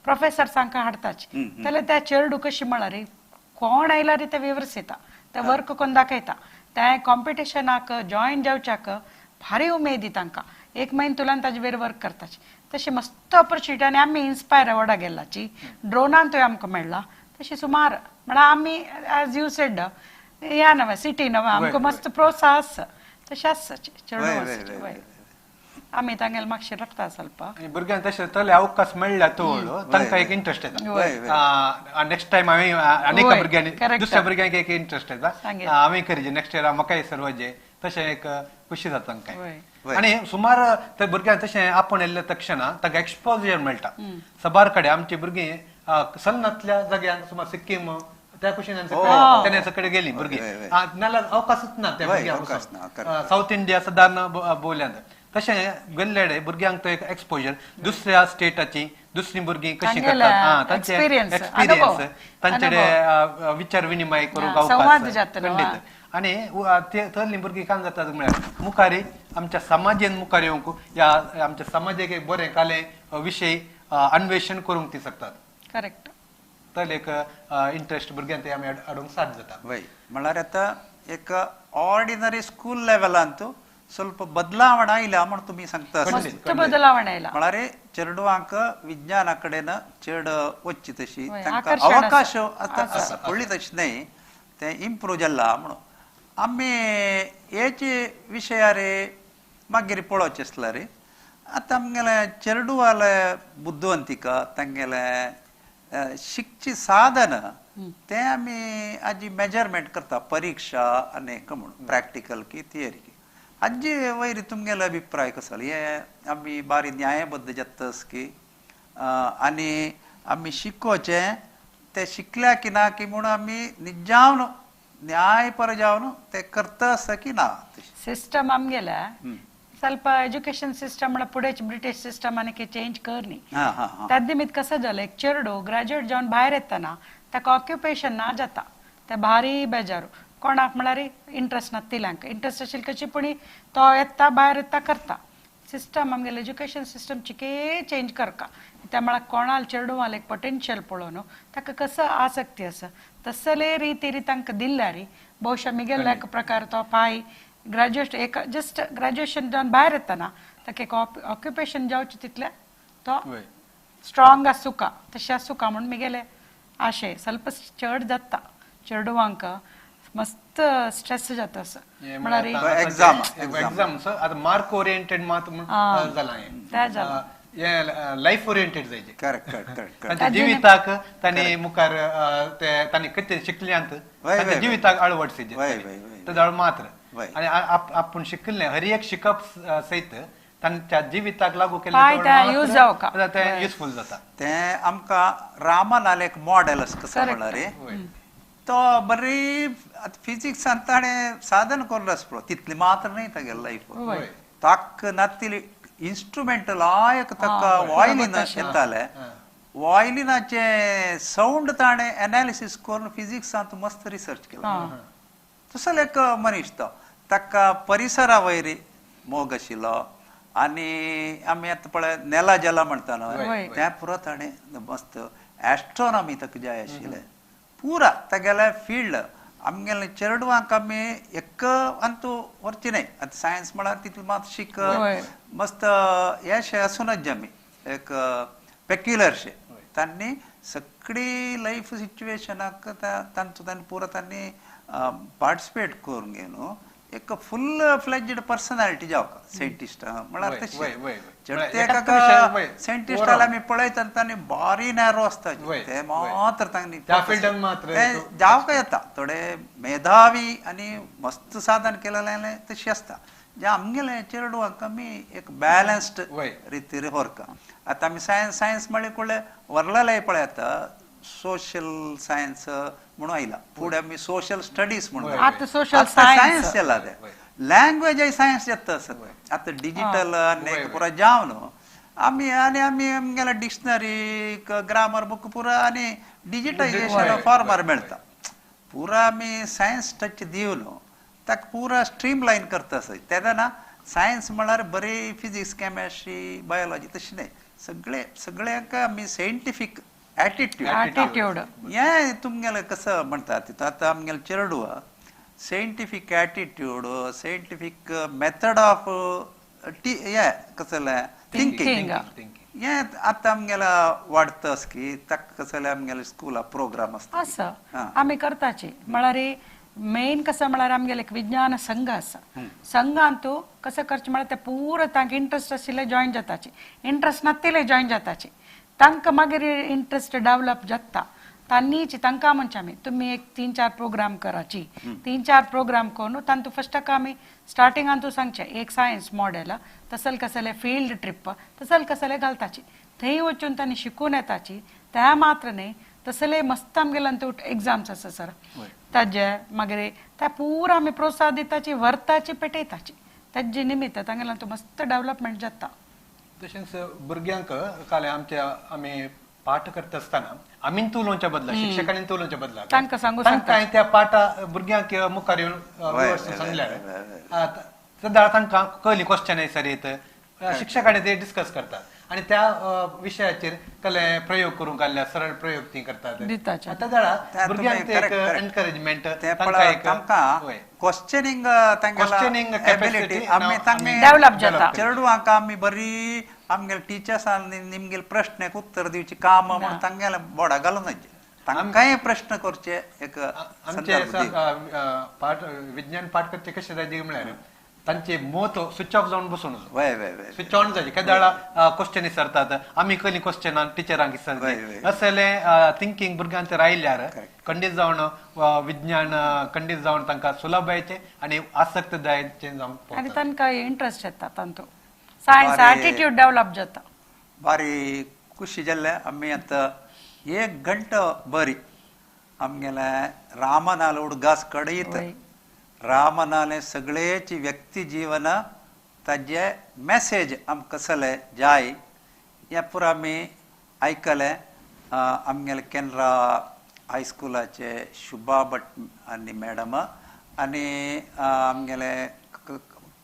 प्रोफेसर तांकां हाडताचे जाल्यार त्या चेरडू कशी म्हळ्यार कोण आयला रे ते विवरसिता ते वर्क कोण दाखयता त्या कॉम्पिटिशनाक जॉईन जावच्याक भारी उमेदी तांकां एक म्हयनो तुलान ताजे वेर वर्क करताची तशी मस्त ऑपॉर्च्युनिटी आनी आमी इन्स्पायर वडा गेल्लाची ड्रोनान थंय आमकां मेळ्ळा तशी सुमार म्हळ्यार आमी एज you said ह्या नव्या सिटी नव्या आमकां मस्त प्रोत्साह आसा तशें आसा चेडूं आमी तांगेले मातशें रगता ಸ್ವಲ್ಪ भुरग्यांक तशें तले अवकाश मेळ्ळ्या तोळ तांकां एक इंट्रस्ट येता नेक्स्ट टायम हांवें अनेक भुरग्यांनी दुसऱ्या भुरग्यांक एक इंट्रस्ट येता हांवें करीजे नेक्स्ट इयर म्हाकाय सर्वजे तशें एक खुशी जाता तांकां आनी सुमार ते भुरग्यांक तशें आपोवन येयल्ले तक्षणा तांकां एक्सपोजर मेळटा सबार कडेन आमची भुरगीं सलनातल्या जाग्यांक सुमार सिक्कीम त्या कुशीन सगळे गेली भुरगीं नाल्यार अवकाशच ना त्या भुरग्यांक सावथ इंडिया सदां बोल्यांत तशें गेल्ले भुरग्यांक तो एक एक्सपोजर दुसऱ्या स्टेटाची दुसरी भुरगीं कशी करतात तांचे एक्सपिरियन्स तांचे विचार विनिमय करूंक अवकाश खंडीत आनी थंयली भुरगीं काम जातात म्हळ्यार मुखारी आमच्या समाजेन मुखार येवंक ह्या आमच्या समाजाक एक बरें कालें विशय अन्वेषण करूंक ती शकतात करेक्ट तर एक इंट्रस्ट भुरग्यांक ते आमी हाडूंक साध्य जाता वय म्हळ्यार आतां एक ऑर्डिनरी स्कूल लेवलांत ಸ್ವಲ್ಪ ಬದಲಾವಣೆ ಇಲ್ಲ म्हणून तुम्ही सांगता बदलावण आयला म्हळ्यार चेडवांक विज्ञाना कडेन चड वच्ची तशी तांकां अवकाश आतां व्हडली तशी न्हय तें इम्प्रूव जाला म्हणून आमी हेचे विशयार मागीर पळोवचें आसल्यार आतां आमगेले चेडवाले बुद्धवंतिका तांगेले शिकची साधन तें आमी आजी मेजरमेंट करता परिक्षा आनी म्हणून प्रॅक्टिकल की थियरी की आजी वयर तुमगेलो अभिप्राय कसो हे आमी बारी न्यायबद्ध जातस की आनी आमी शिकोवचें ते शिकल्या की ना की म्हणून आमी निजावन न्यायपर जावन ते करता आसा की ना सिस्टम आमगेल्या ಸ್ವಲ್ಪ एज्युकेशन सिस्टम म्हळ्यार फुडें ब्रिटीश सिस्टम आनी चेंज कर न्ही त्या निमित्त कसं जालें एक चेडो ग्रॅज्युएट जावन भायर येतना ताका ऑक्युपेशन ना जाता ते भारी बेजारू कोणाक म्हळ्यार इंट्रस्ट नातिल्यांक इंट्रस्ट आशिल्ली कशी पूण तो येता भायर येता करता सिस्टम आमगेले एज्युकेशन सिस्टम चिके चेंज करका त्या म्हळ्यार कोणाल चेडवाल एक पोटेन्शियल पळोवन ताका कसो आसक्ती आसा तसले रितीरी तांकां दिल्यार बहुशा मिगेलो एक प्रकार तो पाय ग्रॅज्युएट एक जस्ट ग्रॅज्युएशन जावन भायर येतना ताका एक ऑक्युपेशन जावचें तितलें तो स्ट्रॉंग आसूका तशें आसूका म्हूण मिगेले आशय ಸ್ವಲ್ಪ चड जाता चेडवांक मस्त स्ट्रेस जाता असं म्हळ्यार एक्झाम एक्झाम आता मार्क ओरिएंटेड मात जाला हें लायफ ओरिएंटेड जायचे करेक्ट करेक्ट तांच्या जिविताक तांणी मुखार ते तांणी कितें शिकल्यांत तांच्या जिविताक अळवडचे तेजो मात्र आनी आपूण शिकिल्लें हर एक शिकप सयत तांच्या जिविताक लागू केल्लें तें युजफूल जाता तें आमकां रामन एक मॉडेल अशें कसो म्हळ्यार तो बरी फिजिक्सान ताणें साधन करून आसा पळय तितली मात्र न्हय तागेले लायफ ताक नातिल्ली इन्स्ट्रुमेंट लायक ताका वॉयलिन येताले वॉयलिनाचे सावंड ताणें एनालिसीस करून फिजिक्सांत मस्त रिसर्च केला तसो एक मनीस तो ताका परिसरा वयर मोग आशिल्लो आनी आमी आतां पळय नेला जेला म्हणटा न्हय तें पुरो ताणें मस्त एस्ट्रोनॉमी ताका जाय आशिल्लें पुरा तागेले फिल्ड आमगेले चेडवांक आमी एक अंतू व्हरची न्हय आतां सायन्स म्हळ्यार तितलें मात शिक मस्त हें आसूनच आमी एक पेक्युलरशें तांणी सगळी लायफ सिच्युएशनाक तांचो तांणी पुरो तांणी पार्टिसिपेट करून घेवन एक फुल फ्लेज्ड पर्सनॅलिटी जावका सायंटिस्ट म्हळ्यार तशें सायंटिस्टाला आमी पळयता तांणी बारी नॅरो आसता ते मात्र तांणी जावका येता थोडे मेधावी आनी मस्त साधन केलेलें तशें आसता जे आमगेले चेडवांक आमी एक बॅलन्स्ड रितीर व्हरका आतां आमी सायन्स सायन्स म्हळ्यार कळ्ळें व्हरलेलें पळय आतां सोशल सायन्स म्हणून आयला फुडें आमी सोशल स्टडीज म्हणून आतां सोशल सायन्स जाला तें लँग्वेज सायन्स जाता आसत आतां डिजिटल आनी पुरो जावन आमी आनी आमी आमगेले डिक्शनरी ग्रामर बूक पुरो आनी डिजिटायजेशन फॉर्मार मेळटा पुरा आमी सायन्स टच दिवन ताका पुरा स्ट्रीम लायन करता आसा. तेन्ना सायन्स म्हळ्यार बरी फिजिक्स केमिस्ट्री बायोलॉजी तशें न्हय, सगळे सगळ्यांक आमी सायंटिफीक एटिट्यूड हें तुमगेलें कसो म्हणटा तितून आतां आमगेलें चेरडुवा scientific attitude, scientific method of हें कसलें थिंकींग हें आतां आमगेलें वाडटा की ताका कसलें आमगेलें स्कुला प्रोग्राम आसता आसा आमी करताची. म्हळ्यार मेन कसं म्हळ्यार आमगेलें एक विज्ञान संघ आसा. संघांतू कसं करचें म्हळ्यार ते पुरो तांकां इंट्रस्ट आशिल्ले जॉयन जाताची, इंट्रस्ट नातिल्ले जॉयन जाताची, तांकां मागीर इंट्रस्ट डेवलप जाता. तांनीच तांकां म्हणचे आमी तुमी एक 3-4 प्रोग्राम कराची, 3-4 प्रोग्राम करून तांतू फस्टाक आमी स्टार्टिंगान तूं सांगचें एक सायन्स मॉडेल तसल कसले फिल्ड ट्रिप तसल कसले घालताची, थंय वचून तांणी शिकून येताची. त्या मात्र न्हय तसले मस्त आमगेले एग्जाम्स आसा सर ताजे मागीर त्या पुरा आमी प्रोत्साहन दिताची, व्हरताची, पेटयताची. ताजे निमित्त तांगेले मस्त डेवलपमेंट जाता. तशेंच भुरग्यांक काल आमच्या आमी पाठ करता आसतना आमी उलोवच्या बदला शिक्षकांनी उलोवच्या बदला तांकां सांगू तांकां त्या पाठा भुरग्यांक मुखार येवन सांगल्यार सदां तांकां कहली क्वेश्चन आन्सर येत, शिक्षकांनी ते डिस्कस करतात आनी त्या विशयाचेर कले प्रयोग करूंक घाल्ल्या सरळ प्रयोग ती करतात. त्या भुरग्यांक एक एनकरेजमेंट, तांकां क्वेश्चनिंग क्वेश्चनिंग कॅपॅसिटी आमी डेवलप जाता. चेडवांक आमी बरी आमगेले टिचर्सान निमगेले प्रश्नाक उत्तर दिवची काम म्हणून तांगेले बोर्डा घालून तांकांय प्रश्न करचे एक आमचे पाठ विज्ञान पाठ करचे कशें जाय म्हळ्यार तांचे मत स्विच ऑफ जावन बसून स्विच ऑन जायचे. केदाळा क्वेश्चन विचारतात आमी कसली क्वेश्चनां टिचरांक विचारतात असले थिंकींग भुरग्यांचेर आयल्यार खंडीत जावन विज्ञान खंडीत जावन तांकां सुलभायेचें आनी आसक्त जायचें जावन आनी तांकां इंट्रस्ट येता, तांतू सायन्स एटिट्यूड डेवलप जाता. बारी खुशी जाल्ले आमी आतां 1 घंटो बरी आमगेले रामनाल उडगास कडयत रामनाले सगळेची व्यक्ती जीवन ताजे मेसेज आमकां कसले जाय हें पुरा आमी आयकलें. आमगेले केनरा हायस्कुलाचे शुभा भट आनी मॅडम आनी आमगेले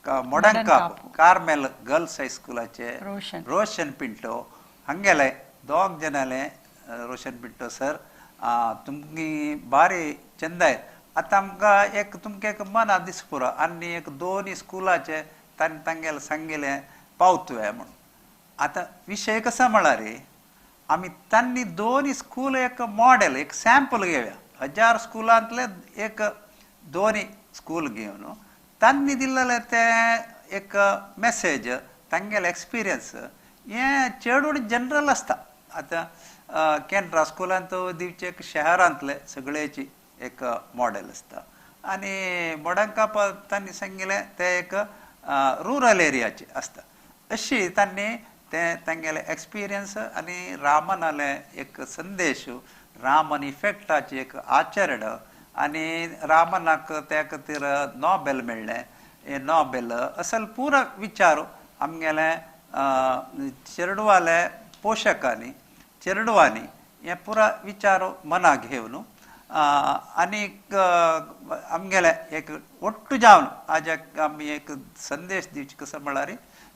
मोडंकाप कार्मेल गर्ल्स हायस्कुलाचे रोशन पिंटो हांगेले दोग जाणाले रोशन पिंटो सर तुमची बारी चंदाय. आतां आमकां एक तुमकां एक मना दीस पुरो आनी एक 2 स्कुलाचे तांणी तांगेले सांगिल्लें पावतुया म्हणून. आतां विशय कसो म्हळ्यार आमी तांणी 2 स्कूल एक मॉडेल एक सॅम्पल घेवया, 1000 स्कुलांतले एक 2 स्कूल घेवन तांणी दिल्लें तें एक मेसेज तांगेले एक्सपिरियन्स हें चेडूण जनरल आसता. आतां केनरा स्कुलांत दिवचें एक शहरांतले सगळेची एक मॉडेल आसता आनी मोडंकाप तांणी सांगिल्लें तें एक रुरल एरियाचें आसता. अशी तांणी तें तांगेलें एक्सपिरियन्स आनी रामनालें एक संदेश, रामन इफेक्टाचें एक आचरण आनी रामनाक त्या खातीर नॉबेल मेळ्ळें, हे नॉबेल असल पुरो विचार आमगेले चेरडुवाले पोशकांनी चेरडुवांनी हे पुरो विचार मनाक घेवन आनीक आमगेले एक ಒಟ್ಟು जावन आज आमी एक संदेश दिवचे कसो म्हळ्यार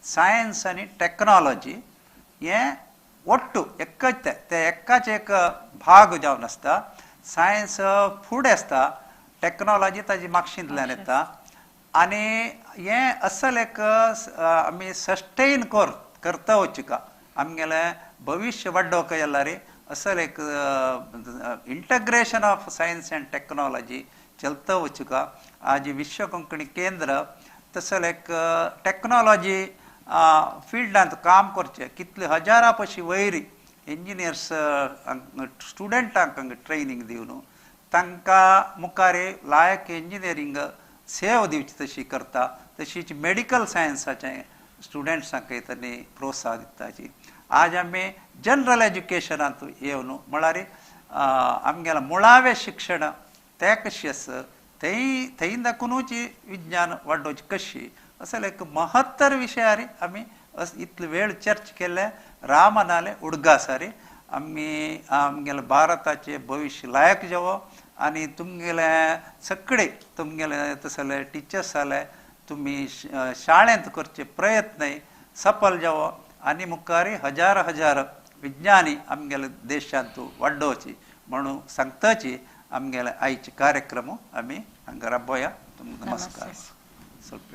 सायन्स आनी टॅक्नोलॉजी हें ಒಟ್ಟು एकच ते एकाच एक भाग जावन आसता. सायन्स फुडें आसता, टॅक्नोलॉजी ताजी मागशींतल्यान येता आनी हें असल एक आमी सस्टेन करता वचका आमगेलें भविश्य वाडोवंक जाल्यार असल एक integration of science and technology चलता वचका. आज विश्व कोंकणी केंद्र तसल एक टॅक्नोलॉजी फिल्डांत काम करचें कितले हजारा पशी वयरी इंजिनियर्स स्टुडंटांक ट्रेनींग दिवन तांकां मुखार लायक इंजिनियरींग सेवा दिवची तशी करता. तशीच मेडिकल सायन्साचे स्टुडंट्सांक तांणी प्रोत्साहन दिताची. आज आमी जनरल एज्युकेशनांत येवन म्हळ्यार आमगेलें मुळावें शिक्षण तें कशें आसा थंय थंय दाखोवनूच विज्ञान वाडोवचें कशी असले एक महत्तर विशयार आमी इतलो वेळ चर्च केल्ले. रामनाले उडगासारी आमी आमगेले भारताचे भविश्य लायक जावो आनी तुमगेले सगळे तुमगेले तसले टिचर्स जाले तुमी शाळेंत करचे प्रयत्न सफल जावो आनी मुखार हजार हजार विज्ञानी आमगेले देशांत वाडोवची म्हणून सांगताची आमगेले आयचे कार्यक्रम आमी हांगा राबोया. नमस्कार. ಸ್ವಲ್ಪ.